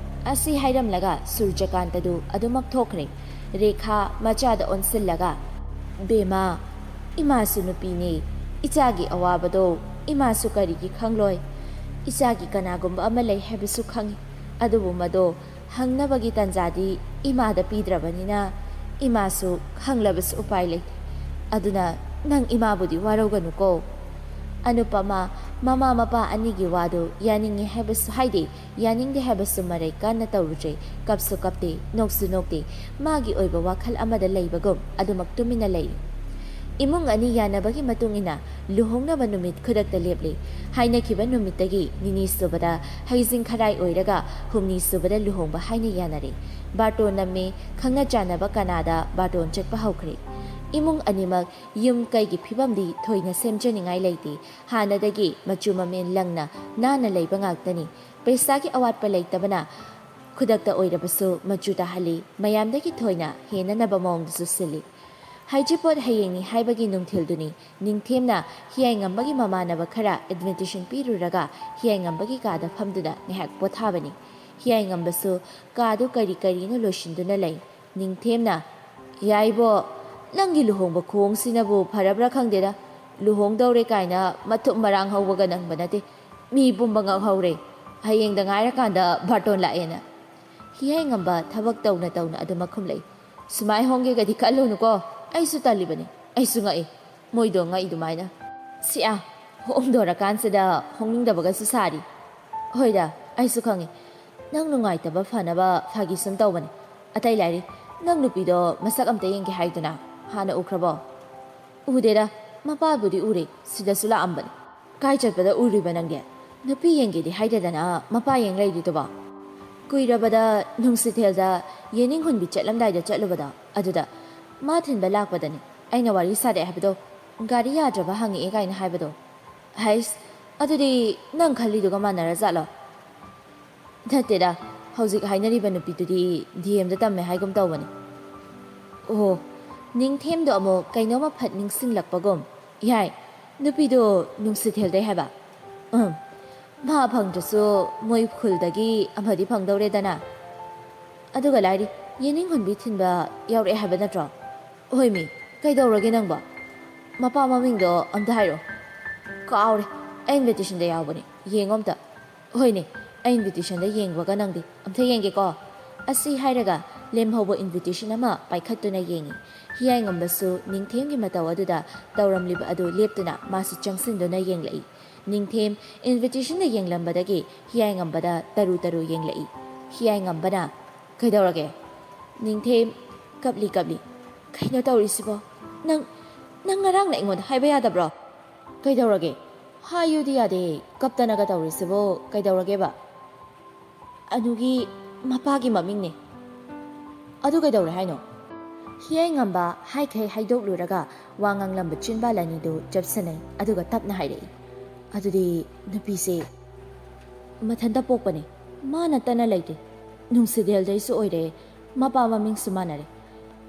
ꯑꯁꯤ ꯍꯥꯏꯔꯝꯂꯒ ꯁꯨꯔꯖꯀꯥꯟꯇꯗꯨ ꯑꯗꯨꯃꯛ ꯊꯣꯛꯈ꯭ꯔꯦ꯫ ꯔꯦꯈꯥ ꯃꯆꯥꯗ ꯑꯣꯟꯁꯤꯜꯂꯒ, "ꯕꯦꯃꯥ, ꯏꯃꯥꯁꯨ ꯅꯨꯄꯤꯅꯤ꯫ ꯏꯆꯥꯒꯤ ꯑꯋꯥꯕꯗꯣ ꯏꯃꯥꯁꯨ ꯀꯔꯤꯒꯤ ꯈꯪꯂꯣꯏ? ꯏꯆꯥꯒꯤ ꯀꯅꯥꯒꯨꯝꯕ ꯑꯃ ꯂꯩ ꯍꯥꯏꯕꯁꯨ ꯈꯪꯏ꯫ ꯑꯗꯨꯕꯨ ꯃꯗꯣ ꯍꯪꯅꯕꯒꯤ ꯇꯥꯟꯖꯥꯗꯤ ꯏꯃꯥꯗ ꯄꯤꯗ꯭ꯔꯕꯅꯤꯅ ꯏꯃꯥꯁꯨ ꯈꯪꯂꯕꯁꯨ ꯎꯄꯥꯏ ꯂꯩꯇꯦ꯫ ꯑꯗꯨꯅ ꯅꯪ ꯏꯃꯥꯕꯨꯗꯤ ꯋꯥꯔꯧꯒꯅꯨꯀꯣ"꯫ ꯑꯅꯨꯄꯃꯥ ꯃꯃꯥ ꯃꯄꯥ ꯑꯅꯤꯒꯤ ꯋꯥꯗꯨ ꯌꯥꯅꯤꯡꯉꯤ ꯍꯥꯏꯕꯁꯨ ꯍꯥꯏꯗꯦ, ꯌꯥꯅꯤꯡꯗꯦ ꯍꯥꯏꯕꯁꯨ ꯃꯔꯩ ꯀꯟꯅ ꯇꯧꯔꯨꯗ꯭ꯔꯦ꯫ ꯀꯞꯁꯨ ꯀꯞꯇꯦ, ꯅꯣꯛꯁꯨ ꯅꯣꯛꯇꯦ꯫ ꯃꯥꯒꯤ ꯑꯣꯏꯕ ꯋꯥꯈꯜ ꯑꯃꯗ ꯂꯩꯕꯒꯨꯝ ꯑꯗꯨꯃꯛ ꯇꯨꯃꯤꯟꯅ ꯂꯩ꯫ ꯏꯃꯨꯡ ꯑꯅꯤ ꯌꯥꯅꯕꯒꯤ ꯃꯇꯨꯡ ꯏꯟꯅ ꯂꯨꯍꯣꯡꯅꯕ ꯅꯨꯃꯤꯠ ꯈꯨꯗꯛꯇ ꯂꯦꯞꯂꯦ꯫ ꯍꯥꯏꯅꯈꯤꯕ ꯅꯨꯃꯤꯠꯇꯒꯤ ꯅꯤꯅꯤ ꯁꯨꯕꯗ ꯍꯩꯖꯤꯡ ꯈꯔꯥꯏ ꯑꯣꯏꯔꯒ ꯍꯨꯝꯅꯤ ꯁꯨꯕꯗ ꯂꯨꯍꯣꯡꯕ ꯍꯥꯏꯅ ꯌꯥꯅꯔꯦ꯫ ꯕꯥꯔꯇꯣꯟ ꯅꯝꯃꯦ, ꯈꯪꯅ ꯆꯥꯟꯅꯕ ꯀꯅꯥꯗ ꯕꯥꯔꯇꯣꯟ ꯆꯠꯄ ꯍꯧꯈ꯭ꯔꯦ꯫ ꯏꯃꯨꯡ ꯑꯅꯤꯃꯛ ꯌꯨꯝ ꯀꯩꯒꯤ ꯐꯤꯕꯝꯗꯤ ꯊꯣꯏꯅ ꯁꯦꯝꯖꯅꯤꯡꯉꯥꯏ ꯂꯩꯇꯦ꯫ ꯍꯥꯟꯅꯗꯒꯤ ꯃꯆꯨ ꯃꯃꯦꯟ ꯂꯪꯅ ꯅꯥꯟꯅ ꯂꯩꯕ ꯉꯥꯛꯇꯅꯤ꯫ ꯄꯩꯁꯥꯒꯤ ꯑꯋꯥꯠꯄ ꯂꯩꯇꯕꯅ ꯈꯨꯗꯛꯇ ꯑꯣꯏꯔꯕꯁꯨ ꯃꯆꯨ ꯇꯥꯍꯜꯂꯤ, ꯃꯌꯥꯝꯗꯒꯤ ꯊꯣꯏꯅ ꯍꯦꯟꯅꯅꯕ ꯃꯑꯣꯡꯗꯁꯨ ꯁꯤꯜꯂꯤ꯫ ꯍꯩꯖꯤꯡꯄꯣꯠ ꯍꯌꯦꯡꯅꯤ ꯍꯥꯏꯕꯒꯤ ꯅꯨꯡꯊꯤꯜꯗꯨꯅꯤ꯫ ꯅꯤꯡꯊꯦꯝꯅ ꯍꯤꯌꯥꯏꯉꯝꯕꯒꯤ ꯃꯃꯥꯟꯅꯕ ꯈꯔ invitation ꯄꯤꯔꯨꯔꯒ ꯍꯤꯌꯥꯏꯉꯝꯕꯒꯤ ꯀꯥꯗ ꯐꯝꯗꯨꯅ ꯉꯥꯏꯍꯥꯛ ꯄꯣꯊꯥꯕꯅꯤ꯫ ꯍꯤꯌꯥꯏꯉꯝꯕꯁꯨ ꯀꯥꯗꯨ ꯀꯔꯤ ꯀꯔꯤꯅꯣ ꯂꯣꯏꯁꯤꯟꯗꯨꯅ ꯂꯩ꯫ ꯅꯤꯡꯊꯦꯝꯅ, "ꯌꯥꯏꯕꯣ, ꯅꯪꯒꯤ ꯂꯨꯍꯣꯡꯕ ꯈꯣꯡꯁꯤꯅꯕꯨ ꯐꯔꯕ꯭ꯔꯥ ꯈꯪꯗꯦꯗ꯫ ꯂꯨꯍꯣꯡꯗꯧꯔꯦ ꯀꯥꯏꯅ ꯃꯊꯨꯞ ꯃꯔꯥꯡ ꯍꯧꯕꯒ ꯅꯪꯕ ꯅꯠꯇꯦ꯫ ꯃꯤ ꯄꯨꯝꯕ ꯉꯛꯍꯧꯔꯦ꯫ ꯍꯌꯦꯡꯗ ꯉꯥꯏꯔꯀꯥꯟꯗ ꯕꯥꯔꯇꯣꯟ ꯂꯥꯛꯑꯦꯅ"꯫ ꯍꯤꯌꯥꯏꯉꯝꯕ ꯊꯕꯛ ꯇꯧꯅ ꯇꯧꯅ ꯑꯗꯨꯃꯛ ꯈꯨꯝꯂꯛꯏ꯫ "ꯁꯨꯃꯥꯏ ꯍꯣꯡꯒꯦꯒꯗꯤ ꯈꯜꯂꯨꯅꯨꯀꯣ, ꯑꯩꯁꯨ ꯇꯜꯂꯤꯕꯅꯤ"꯫ ꯑꯩꯁꯨ ꯉꯛꯏ, ꯃꯣꯏꯗꯣ ꯉꯛꯏ ꯑꯗꯨꯃꯥꯏꯅ꯫ "ꯁꯤꯌꯥ, ꯍꯣꯡꯗꯣꯔꯀꯥꯟꯁꯤꯗ ꯍꯣꯡꯅꯤꯡꯗꯕꯒꯁꯨ ꯁꯥꯔꯤ"꯫ "ꯍꯣꯏꯗ, ꯑꯩꯁꯨ ꯈꯪꯉꯤ꯫ ꯅꯪ ꯅꯨꯡꯉꯥꯏꯇꯕ ꯐꯅꯕ ꯐꯥꯒꯤ ꯁꯨꯝ ꯇꯧꯕꯅꯤ꯫ ꯑꯇꯩ ꯂꯥꯏꯔꯤ, ꯅꯪ ꯅꯨꯄꯤꯗꯣ ꯃꯁꯛ ꯑꯝꯇ ꯌꯦꯡꯒꯦ ꯍꯥꯏꯗꯨꯅ ꯍꯥꯟꯅ ꯎꯈ꯭ꯔꯕꯣ?" "ꯎꯗꯦꯗ, ꯃꯄꯥꯕꯨꯗꯤ ꯎꯔꯦ, ꯁꯤꯗꯁꯨ ꯂꯥꯛꯑꯝꯕꯅꯤ"꯫ "ꯀꯥꯏ ꯆꯠꯄꯗ ꯎꯔꯨꯏꯕ ꯅꯪꯗꯤ? ꯅꯨꯄꯤ ꯌꯦꯡꯒꯦꯗꯤ ꯍꯥꯏꯗꯗꯅ ꯃꯄꯥ ꯌꯦꯡ ꯂꯩꯔꯤꯗꯨꯕꯣ?" "ꯀꯨꯏꯔꯕꯗ ꯅꯨꯡꯁꯤꯊꯦꯜꯗ ꯌꯦꯅꯤꯡ ꯍꯨꯟꯕꯤ ꯆꯠꯂꯝꯗꯥꯏꯗ ꯆꯠꯂꯨꯕꯗꯣ, ꯑꯗꯨꯗ ꯃꯥ ꯊꯤꯟꯕ ꯂꯥꯛꯄꯗꯅꯤ꯫ ꯑꯩꯅ ꯋꯥꯔꯤ ꯁꯥꯔꯛꯑꯦ ꯍꯥꯏꯕꯗꯣ, ꯒꯥꯔꯤ ꯌꯥꯗ꯭ꯔꯕ ꯍꯪꯉꯛꯑꯦ ꯀꯥꯏꯅ ꯍꯥꯏꯕꯗꯣ"꯫ "ꯍꯩꯁ, ꯑꯗꯨꯗꯤ ꯅꯪ ꯈꯜꯂꯤꯗꯨꯒ ꯃꯥꯟꯅꯔꯖꯥꯠꯂꯣ?" "ꯅꯠꯇꯦꯗ, ꯍꯧꯖꯤꯛ ꯍꯥꯏꯅꯔꯤꯕ ꯅꯨꯄꯤꯗꯨꯗꯤ ꯗꯤ ꯑꯦꯝꯗ ꯇꯝꯃꯦ ꯍꯥꯏꯒꯨꯝ ꯇꯧꯕꯅꯤ꯫ ꯑꯣ, ꯅꯤꯡꯊꯦꯝꯗꯣ ꯑꯃꯨꯛ ꯀꯩꯅꯣꯝꯃ ꯐꯠ ꯅꯤꯡꯁꯤꯡꯂꯛꯄꯒꯨꯝ꯫ ꯌꯥꯏ, ꯅꯨꯄꯤꯗꯣ ꯅꯨꯡꯁꯤꯊꯦꯜꯗꯩ ꯍꯥꯏꯕ? ꯎꯝ, ꯃꯥ ꯐꯪꯗ꯭ꯔꯁꯨ ꯃꯣꯏ ꯈꯨꯜꯗꯒꯤ ꯑꯃꯗꯤ ꯐꯪꯗꯧꯔꯦꯗꯅ꯫ ꯑꯗꯨꯒ ꯂꯥꯏꯔꯤ, ꯌꯦꯅꯤꯡ ꯍꯨꯟꯕꯤ ꯊꯤꯟꯕ ꯌꯥꯎꯔꯛꯑꯦ ꯍꯥꯏꯕ ꯅꯠꯇ꯭ꯔꯣ? ꯍꯣꯏꯃꯤ, ꯀꯩꯗꯧꯔꯒꯦ ꯅꯪꯕꯣ? ꯃꯄꯥ ꯃꯃꯤꯡꯗꯣ ꯑꯝꯇ ꯍꯥꯏꯔꯛꯑꯣ꯫ ꯀꯥꯎꯔꯦ, ꯑꯩ ꯏꯟꯚꯤꯇꯦꯁꯟꯗ ꯌꯥꯎꯕꯅꯦ, ꯌꯦꯡꯉꯣ ꯑꯝꯇ꯫ ꯍꯣꯏꯅꯦ, ꯑꯩ ꯏꯟꯚꯤꯇꯦꯁꯟꯗ ꯌꯦꯡꯕꯒ ꯅꯪꯗꯤ ꯑꯝꯇ ꯌꯦꯡꯒꯦꯀꯣ꯫ ꯑꯁꯤ ꯍꯥꯏꯔꯒ ꯂꯦꯝꯍꯧꯕ ꯏꯟꯚꯤꯇꯦꯁꯟ ꯑꯃ ꯄꯥꯏꯈꯠꯇꯨꯅ ꯌꯦꯡꯉꯤ꯫ ꯍꯤꯌꯥꯏꯉꯝꯕꯁꯨ ꯅꯤꯡꯊꯦꯝꯒꯤ ꯃꯇꯧ ꯑꯗꯨꯗ ꯇꯧꯔꯝꯂꯤꯕ ꯑꯗꯨ ꯂꯦꯞꯇꯨꯅ ꯃꯥꯁꯨ ꯆꯪꯁꯤꯟꯗꯨꯅ ꯌꯦꯡꯂꯛꯏ꯫ ꯅꯤꯡꯊꯦꯝ ꯏꯟꯚꯤꯇꯦꯁꯟꯗ ꯌꯦꯡꯂꯝꯕꯗꯒꯤ ꯍꯤꯌꯥꯏꯉꯝꯕꯗ ꯇꯔꯨ ꯇꯔꯨ ꯌꯦꯡꯂꯛꯏ꯫ ꯍꯤꯌꯥꯏꯉꯝꯕꯅ, "ꯀꯩꯗꯧꯔꯒꯦ?" ꯅꯤꯡꯊꯦꯝ, ꯀꯞꯂꯤ ꯀꯞꯂꯤ, "ꯀꯩꯅꯣ ꯇꯧꯔꯤꯁꯤꯕꯣ? ꯅꯪ, ꯅꯪ ꯉꯔꯥꯡꯅ ꯑꯩꯉꯣꯟꯗ ꯍꯥꯏꯕ ꯌꯥꯗꯕ꯭ꯔꯣ?" "ꯀꯩꯗꯧꯔꯒꯦ? ꯍꯥꯏꯌꯨꯗꯤ ꯌꯥꯗꯦ, ꯀꯞꯇꯅꯒ ꯇꯧꯔꯤꯁꯤꯕꯣ ꯀꯩꯗꯧꯔꯒꯦꯕ?" "ꯑꯅꯨꯒꯤ ꯃꯄꯥꯒꯤ ꯃꯃꯤꯡꯅꯦ꯫" "ꯑꯗꯨ ꯀꯩꯗꯧꯔꯦ ꯍꯥꯏꯅꯣ?" ꯍꯤꯌꯥꯏꯉꯝꯕ ꯍꯥꯏꯈꯩ ꯍꯥꯏꯗꯣꯛꯂꯨꯔꯒ ꯋꯥ ꯉꯥꯡꯂꯝꯕ ꯆꯤꯟꯕꯥꯜ ꯑꯅꯤꯗꯨ ꯆꯞꯁꯤꯟꯅꯩ, ꯑꯗꯨꯒ ꯇꯞꯅ ꯍꯥꯏꯔꯛꯏ, "ꯑꯗꯨꯗꯤ ꯅꯨꯄꯤꯁꯦ ꯃꯊꯟꯇ ꯄꯣꯛꯄꯅꯦ, ꯃꯥ ꯅꯠꯇꯅ ꯂꯩꯇꯦ꯫ ꯅꯨꯡꯁꯤꯗꯦꯜꯗꯩꯁꯨ ꯑꯣꯏꯔꯦ, ꯃꯄꯥ ꯃꯃꯤꯡꯁꯨ ꯃꯥꯟꯅꯔꯦ꯫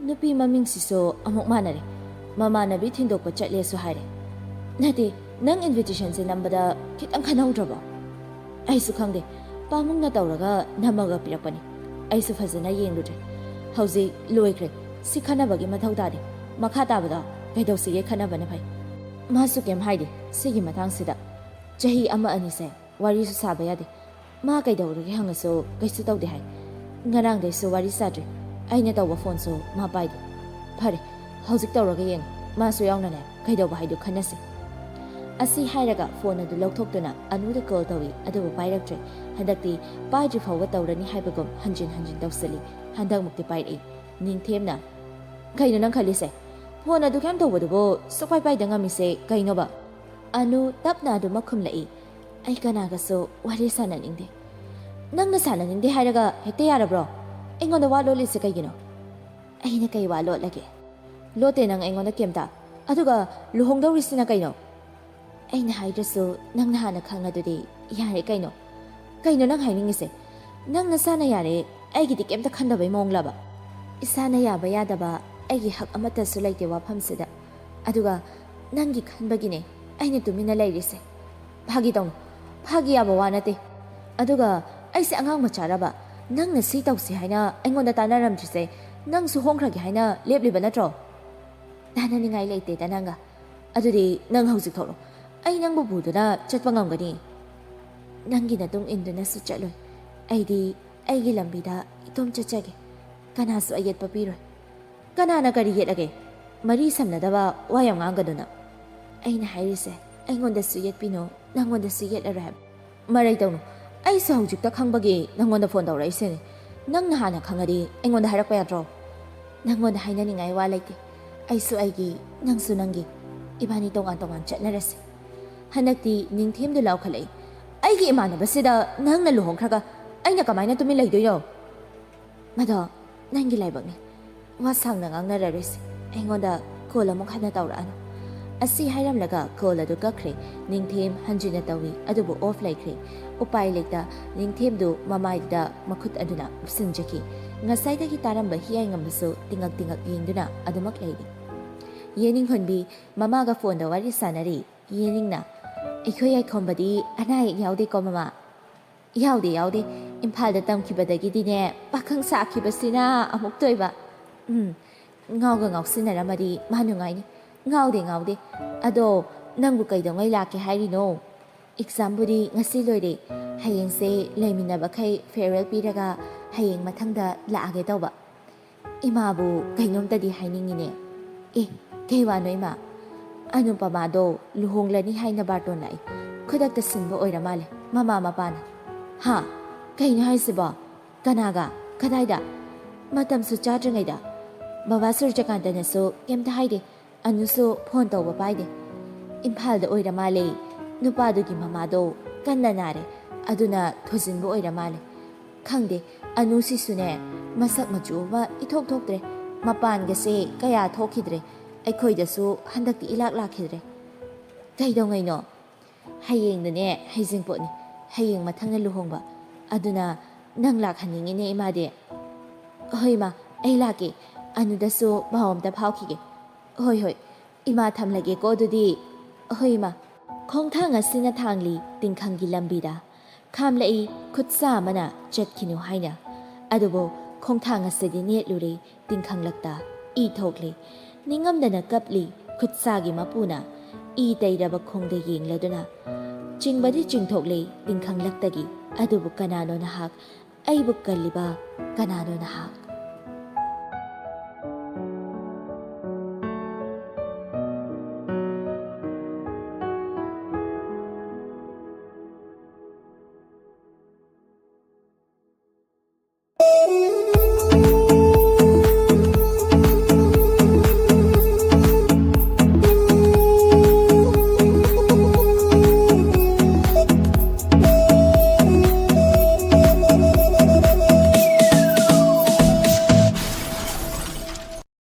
ꯅꯨꯄꯤ ꯃꯃꯤꯡꯁꯤꯁꯨ ꯑꯃꯨꯛ ꯃꯥꯟꯅꯔꯦ꯫ ꯃꯃꯥꯟꯅꯕꯤ ꯊꯤꯟꯗꯣꯛꯄ ꯆꯠꯂꯦꯁꯨ ꯍꯥꯏꯔꯦ꯫ ꯅꯠꯇꯦ, ꯅꯪ ꯏꯟꯚꯤꯇꯦꯁꯟꯁꯦ ꯅꯝꯕꯗ ꯈꯤꯇꯪ ꯈꯟꯍꯧꯗ꯭ꯔꯕꯣ?" "ꯑꯩꯁꯨ ꯈꯪꯗꯦ, ꯄꯥꯃꯨꯡꯅ ꯇꯧꯔꯒ ꯅꯝꯃꯒ ꯄꯤꯔꯛꯄꯅꯤ꯫ ꯑꯩꯁꯨ ꯐꯖꯅ ꯌꯦꯡꯂꯨꯗ꯭ꯔꯦ꯫ ꯍꯧꯖꯤꯛ ꯂꯣꯏꯈ꯭ꯔꯦ, ꯁꯤ ꯈꯟꯅꯕꯒꯤ ꯃꯊꯧ ꯇꯥꯗꯦ꯫ ꯃꯈꯥ ꯇꯥꯕꯗꯣ ꯀꯩꯗꯧꯁꯤꯒꯦ ꯈꯟꯅꯕꯅ ꯐꯩ꯫" ꯃꯥꯁꯨ ꯀꯩꯝ ꯍꯥꯏꯗꯦ ꯁꯤꯒꯤ ꯃꯇꯥꯡꯁꯤꯗ꯫ ꯆꯍꯤ ꯑꯃ ꯑꯅꯤꯁꯦ ꯋꯥꯔꯤꯁꯨ ꯁꯥꯕ ꯌꯥꯗꯦ꯫ ꯃꯥ ꯀꯩꯗꯧꯔꯒꯦ ꯍꯪꯉꯁꯨ ꯀꯩꯁꯨ ꯇꯧꯗꯦ ꯍꯥꯏ꯫ ꯉꯔꯥꯡꯗꯩꯁꯨ ꯋꯥꯔꯤ ꯁꯥꯗ꯭ꯔꯤ꯫ ꯑꯩꯅ ꯇꯧꯕ ꯐꯣꯟꯁꯨ ꯃꯥ ꯄꯥꯏꯗꯦ꯫ "ꯐꯔꯦ, ꯍꯧꯖꯤꯛ ꯇꯧꯔꯒ ꯌꯦꯡꯉꯨ, ꯃꯥꯁꯨ ꯌꯥꯎꯅꯅꯦ ꯀꯩꯗꯧꯕ ꯍꯥꯏꯗꯨ ꯈꯟꯅꯁꯤ꯫" ꯑꯁꯤ ꯍꯥꯏꯔꯒ ꯐꯣꯟ ꯑꯗꯨ ꯂꯧꯊꯣꯛꯇꯨꯅ ꯑꯅꯨꯗ ꯀꯣꯜ ꯇꯧꯏ, ꯑꯗꯨꯕꯨ ꯄꯥꯏꯔꯛꯇ꯭ꯔꯦ꯫ ꯍꯟꯗꯛꯇꯤ ꯄꯥꯏꯗ꯭ꯔꯤ ꯐꯥꯎꯕ ꯇꯧꯔꯅꯤ ꯍꯥꯏꯕꯒꯨꯝ ꯍꯟꯖꯤꯟ ꯍꯟꯖꯤꯟ ꯇꯧꯁꯤꯜꯂꯤ꯫ ꯍꯟꯗꯛꯃꯨꯛꯇꯤ ꯄꯥꯏꯔꯛꯏ꯫ ꯅꯤꯡꯊꯦꯝꯅ, "ꯀꯩꯅꯣ ꯅꯪ ꯈꯜꯂꯤꯁꯦ? ꯐꯣꯟ ꯑꯗꯨ ꯀꯩꯝ ꯇꯧꯕꯗꯨꯕꯨ ꯁꯨꯛꯄꯥꯏ ꯄꯥꯏꯗ ꯉꯝꯃꯤꯁꯦ ꯀꯩꯅꯣꯕ?" ꯑꯅꯨ ꯇꯞꯅ ꯑꯗꯨꯃꯛ ꯈꯨꯝꯂꯛꯏ, "ꯑꯩ ꯀꯅꯥꯒꯁꯨ ꯋꯥꯔꯤ ꯁꯥꯟꯅꯅꯤꯡꯗꯦ꯫" "ꯅꯪꯅ ꯁꯥꯟꯅꯅꯤꯡꯗꯦ ꯍꯥꯏꯔꯒ ꯍꯦꯛꯇ ꯌꯥꯔꯕ꯭ꯔꯣ? ꯑꯩꯉꯣꯟꯗ ꯋꯥ ꯂꯣꯠꯂꯤꯁꯦ ꯀꯩꯒꯤꯅꯣ?" "ꯑꯩꯅ ꯀꯩ ꯋꯥ ꯂꯣꯠꯂꯒꯦ?" "ꯂꯣꯠꯇꯦ ꯅꯪ ꯑꯩꯉꯣꯟꯗ ꯀꯩꯝꯇ꯫ ꯑꯗꯨꯒ ꯂꯨꯍꯣꯡꯗꯧꯔꯤꯁꯤꯅ ꯀꯩꯅꯣ?" "ꯑꯩꯅ ꯍꯥꯏꯗ꯭ꯔꯁꯨ ꯅꯪꯅ ꯍꯥꯟꯅ ꯈꯪꯉꯗꯨꯗꯤ ꯌꯥꯔꯦ ꯀꯩꯅꯣ꯫" "ꯀꯩꯅꯣ ꯅꯪ ꯍꯥꯏꯅꯤꯡꯉꯤꯁꯦ? "ꯅꯪ ꯅꯁꯥꯅ ꯌꯥꯔꯦ, ꯑꯩꯒꯤꯗꯤ ꯀꯩꯝꯇ ꯈꯟꯗꯕꯩ ꯃꯑꯣꯡꯂꯕ?" "ꯏꯁꯥꯅ ꯌꯥꯕ ꯌꯥꯗꯕ ꯑꯩꯒꯤ ꯍꯛ ꯑꯃꯠꯇꯁꯨ ꯂꯩꯇꯦ ꯋꯥꯐꯝꯁꯤꯗ꯫ ꯑꯗꯨꯒ ꯅꯪꯒꯤ ꯈꯟꯕꯒꯤꯅꯦ ꯑꯩꯅ ꯇꯨꯃꯤꯟꯅ ꯂꯩꯔꯤꯁꯦ꯫ ꯐꯥꯒꯤ ꯇꯧꯅꯨ, ꯐꯥꯒꯤ ꯌꯥꯕ ꯋꯥ ꯅꯠꯇꯦ꯫ ꯑꯗꯨꯒ ꯑꯩꯁꯦ ꯑꯉꯥꯡ ꯃꯆꯥꯔꯕ? ꯅꯪꯅ ꯁꯤ ꯇꯧꯁꯤ ꯍꯥꯏꯅ ꯑꯩꯉꯣꯟꯗ ꯇꯥꯟꯅꯔꯝꯗ꯭ꯔꯤꯁꯦ, ꯅꯪꯁꯨ ꯍꯣꯡꯈ꯭ꯔꯒꯦ ꯍꯥꯏꯅ ꯂꯦꯞꯂꯤꯕ ꯅꯠꯇ꯭ꯔꯣ?" "ꯇꯥꯟꯅꯅꯤꯡꯉꯥꯏ ꯂꯩꯇꯦꯗ ꯅꯪꯒ꯫ ꯑꯗꯨꯗꯤ ꯅꯪ ꯍꯧꯖꯤꯛ ꯊꯣꯛꯂꯣ꯫ ꯑꯩ ꯅꯪꯕꯨ ꯄꯨꯗꯨꯅ ꯆꯠꯄ ꯉꯝꯒꯅꯤ?" "ꯅꯪꯒꯤ ꯅꯇꯨꯡ ꯏꯟꯗꯨꯅꯁꯨ ꯆꯠꯂꯣꯏ꯫ ꯑꯩꯗꯤ ꯑꯩꯒꯤ ꯂꯝꯕꯤꯗ ꯏꯇꯣꯝ ꯆꯠꯆꯒꯦ꯫ ꯀꯅꯥꯁꯨ ꯑꯌꯦꯠꯄ ꯄꯤꯔꯣꯏ꯫" "ꯀꯅꯥꯅ ꯀꯔꯤ ꯌꯦꯠꯂꯒꯦ? ꯃꯔꯤ ꯁꯝꯅꯗꯕ ꯋꯥ ꯌꯥꯝ ꯉꯥꯡꯒꯗꯨꯅ꯫ ꯑꯩꯅ ꯍꯥꯏꯔꯤꯁꯦ ꯑꯩꯉꯣꯟꯗꯁꯨ ꯌꯦꯠꯄꯤꯅꯨ, ꯅꯪꯉꯣꯟꯗꯁꯨ ꯌꯦꯠꯂꯔꯣꯏ ꯍꯥꯏꯕ꯫" "ꯃꯔꯩ ꯇꯧꯅꯨ꯫ ꯑꯩꯁꯨ ꯍꯧꯖꯤꯛꯇ ꯈꯪꯕꯒꯤ ꯅꯪꯉꯣꯟꯗ ꯐꯣꯟ ꯇꯧꯔꯛꯏꯁꯤꯅꯤ꯫ ꯅꯪꯅ ꯍꯥꯟꯅ ꯈꯪꯉꯗꯤ ꯑꯩꯉꯣꯟꯗ ꯍꯥꯏꯔꯛꯄ ꯌꯥꯗ꯭ꯔꯣ?" "ꯅꯪꯉꯣꯟꯗ ꯍꯥꯏꯅꯅꯤꯡꯉꯥꯏ ꯋꯥ ꯂꯩꯇꯦ꯫ ꯑꯩꯁꯨ ꯑꯩꯒꯤ, ꯅꯪꯁꯨ ꯅꯪꯒꯤ꯫ ꯏꯕꯥꯅꯤ ꯇꯣꯉꯥꯟ ꯇꯣꯉꯥꯟ ꯆꯠꯅꯔꯁꯤ꯫" ꯍꯟꯗꯛꯇꯤ ꯅꯤꯡꯊꯦꯝꯗꯨ ꯂꯥꯎꯈꯠꯂꯛꯏ꯫ "ꯑꯩꯒꯤ ꯏꯃꯥꯟꯅꯕꯁꯤꯗ ꯅꯪꯅ ꯂꯨꯍꯣꯡꯈ꯭ꯔꯒ ꯑꯩꯅ ꯀꯃꯥꯏꯅ ꯇꯨꯃꯤꯟ ꯂꯩꯗꯣꯏꯅꯣ?" "ꯃꯗꯣ ꯅꯪꯒꯤ ꯂꯥꯏꯕꯛꯅꯤ꯫ ꯋꯥ ꯁꯥꯡꯅ ꯉꯥꯡꯅꯔꯔꯣꯏꯁꯤ꯫ ꯑꯩꯉꯣꯟꯗ ꯀꯣꯜ ꯑꯃꯨꯛ ꯍꯟꯅ ꯇꯧꯔꯛꯑꯅꯨ꯫" ꯑꯁꯤ ꯍꯥꯏꯔꯝꯂꯒ ꯀꯣꯜ ꯑꯗꯨ ꯀꯛꯈ꯭ꯔꯦ꯫ ꯅꯤꯡꯊꯦꯝ ꯍꯟꯖꯤꯟꯅ ꯇꯧꯏ, ꯑꯗꯨꯕꯨ ꯑꯣꯐ ꯂꯩꯈ꯭ꯔꯦ꯫ ꯎꯄꯥꯏ ꯂꯩꯇ ꯅꯤꯡꯊꯦꯝꯗꯨ ꯃꯃꯥꯏꯗꯨꯗ ꯃꯈꯨꯠ ꯑꯗꯨꯅ ꯎꯞꯁꯤꯟꯖꯈꯤ꯫ ꯉꯁꯥꯏꯗꯒꯤ ꯇꯥꯔꯝꯕ ꯍꯤꯌꯥꯏꯉꯝꯕꯁꯨ ꯇꯤꯉꯛ ꯇꯤꯉꯛ ꯌꯦꯡꯗꯨꯅ ꯑꯗꯨꯃꯛ ꯂꯩꯔꯤ꯫ ꯌꯦꯅꯤꯡ ꯍꯣꯟꯕꯤ ꯃꯃꯥꯒ ꯐꯣꯟꯗ ꯋꯥꯔꯤ ꯁꯥꯟꯅꯔꯤ꯫ ꯌꯦꯅꯤꯡꯅ, "ꯑꯩꯈꯣꯏ ꯌꯥꯏꯈꯣꯝꯕꯗꯤ ꯑꯅꯥ ꯑꯌꯦꯛ ꯌꯥꯎꯗꯦꯀꯣ ꯃꯃꯥ?" "ꯌꯥꯎꯗꯦ, ꯌꯥꯎꯗꯦ꯫ ꯏꯝꯐꯥꯜꯗ ꯇꯝꯈꯤꯕꯗꯒꯤꯗꯤꯅꯦ, ꯄꯥꯈꯪ ꯁꯥꯈꯤꯕꯁꯤꯅ ꯑꯃꯨꯛ ꯇꯣꯏꯕ꯫ ꯎꯝ, ꯉꯥꯎꯒ ꯉꯥꯎꯁꯤꯟꯅꯔꯝꯃꯗꯤ ꯃꯥ ꯅꯨꯡꯉꯥꯏꯅꯤ꯫ ꯉꯥꯎꯗꯦ, ꯉꯥꯎꯗꯦ꯫ ꯑꯗꯣ ꯅꯪꯕꯨ ꯀꯩꯗꯧꯉꯩ ꯂꯥꯛꯀꯦ ꯍꯥꯏꯔꯤꯅꯣ? ꯑꯦꯛꯖꯥꯝꯕꯨꯗꯤ ꯉꯁꯤ ꯂꯣꯏꯔꯦ꯫ ꯍꯌꯦꯡꯁꯦ ꯂꯩꯃꯤꯟꯅꯕꯈꯩ ꯐꯦꯌꯔꯋꯦꯜ ꯄꯤꯔꯒ ꯍꯌꯦꯡ ꯃꯊꯪꯗ ꯂꯥꯛꯑꯒꯦ ꯇꯧꯕ꯫" "ꯏꯃꯥꯕꯨ ꯀꯩꯅꯣꯝꯇꯗꯤ ꯍꯥꯏꯅꯤꯡꯉꯤꯅꯦ꯫" "ꯑꯦ, ꯀꯩ ꯋꯥꯅꯣ ꯏꯃꯥ?" "ꯑꯅꯨꯄꯃꯥꯗꯣ ꯂꯨꯍꯣꯡꯂꯅꯤ ꯍꯥꯏꯅ ꯕꯥꯔꯇꯣꯟ ꯂꯥꯛꯏ꯫ ꯈꯨꯗꯛꯇ ꯁꯤꯟꯕ ꯑꯣꯏꯔ ꯃꯥꯜꯂꯦ ꯃꯃꯥ ꯃꯄꯥꯅ꯫" "ꯍꯥ? ꯀꯩꯅꯣ ꯍꯥꯏꯁꯤꯕꯣ? ꯀꯅꯥꯒ? ꯀꯗꯥꯏꯗ?" "ꯃꯇꯝꯁꯨ ꯆꯥꯗ꯭ꯔꯤꯉꯩꯗ꯫ ꯕꯕꯥ ꯁꯨꯔꯖꯀꯥꯟꯇꯅꯁꯨ ꯀꯩꯝꯇ ꯍꯥꯏꯗꯦ꯫ ꯑꯅꯨꯁꯨ ꯐꯣꯟ ꯇꯧꯕ ꯄꯥꯏꯗꯦ꯫ ꯏꯝꯐꯥꯜꯗ ꯑꯣꯏꯔ ꯃꯥꯜꯂꯦ꯫ ꯅꯨꯄꯥꯗꯨꯒꯤ ꯃꯃꯥꯗꯣ ꯀꯟꯅ ꯅꯥꯔꯦ꯫ ꯑꯗꯨꯅ ꯊꯣꯖꯤꯟꯕ ꯑꯣꯏꯔ ꯃꯥꯜꯂꯦ꯫ ꯈꯪꯗꯦ, ꯑꯅꯨꯁꯤꯁꯨꯅꯦ, ꯃꯁꯛ ꯃꯆꯨ ꯑꯃ ꯏꯊꯣꯛ ꯊꯣꯛꯇ꯭ꯔꯦ꯫ ꯃꯄꯥꯟꯒꯁꯦ ꯀꯌꯥ ꯊꯣꯛꯈꯤꯗ꯭ꯔꯦ꯫ ꯑꯩꯈꯣꯏꯗꯁꯨ ꯍꯟꯗꯛꯇꯤ ꯏꯂꯥꯛ ꯂꯥꯛꯈꯤꯗ꯭ꯔꯦ꯫" "ꯀꯩꯗꯧꯉꯩꯅꯣ?" "ꯍꯌꯦꯡꯗꯨꯅꯦ, ꯍꯩꯖꯤꯡꯄꯣꯠꯅꯤ꯫ ꯍꯌꯦꯡ ꯃꯊꯪꯅ ꯂꯨꯍꯣꯡꯕ꯫ ꯑꯗꯨꯅ "ꯅꯪ ꯂꯥꯛꯍꯟꯅꯤꯡꯉꯤꯅꯦ ꯏꯃꯥꯗꯤ?" "ꯍꯣꯏ ꯏꯃꯥ, ꯑꯩ ꯂꯥꯛꯀꯦ꯫ ꯑꯅꯨꯗꯁꯨ ꯄꯥꯎ ꯑꯝꯇ ꯐꯥꯎꯈꯤꯒꯦ꯫ ꯍꯣꯏ ꯍꯣꯏ, ꯏꯃꯥ ꯊꯝꯂꯒꯦꯀꯣ ꯑꯗꯨꯗꯤ꯫ ꯍꯣꯏ ꯏꯃꯥ"꯫ ꯈꯣꯡꯊꯥꯡ ꯑꯁꯤꯅ ꯊꯥꯡꯂꯤ ꯇꯤꯡꯈꯪꯒꯤ ꯂꯝꯕꯤꯗ꯫ ꯈꯥꯝꯂꯛꯏ ꯈꯨꯠꯁꯥ ꯑꯃꯅ ꯆꯠꯈꯤꯅꯨ ꯍꯥꯏꯅ꯫ ꯑꯗꯨꯕꯨ ꯈꯣꯡꯊꯥꯡ ꯑꯁꯤꯗꯤ ꯅꯦꯠꯂꯨꯔꯦ ꯇꯤꯡꯈꯪꯂꯛꯇ꯫ ꯏ ꯊꯣꯛꯂꯦ꯫ ꯅꯤꯡꯉꯝꯗꯅ ꯀꯞꯂꯤ ꯈꯨꯠꯁꯥꯒꯤ ꯃꯄꯨꯅ꯫ ꯏ ꯇꯩꯔꯕ ꯈꯣꯡꯗ ꯌꯦꯡꯂꯗꯨꯅ꯫ ꯆꯤꯡꯕꯗꯤ ꯆꯤꯡꯊꯣꯛꯂꯦ ꯇꯤꯡꯈꯪꯂꯛꯇꯒꯤ꯫ ꯑꯗꯨꯕꯨ ꯀꯅꯥꯅꯣ ꯅꯍꯥꯛ? ꯑꯩꯕꯨ ꯀꯜꯂꯤꯕ ꯀꯅꯥꯅꯣ ꯅꯍꯥꯛ?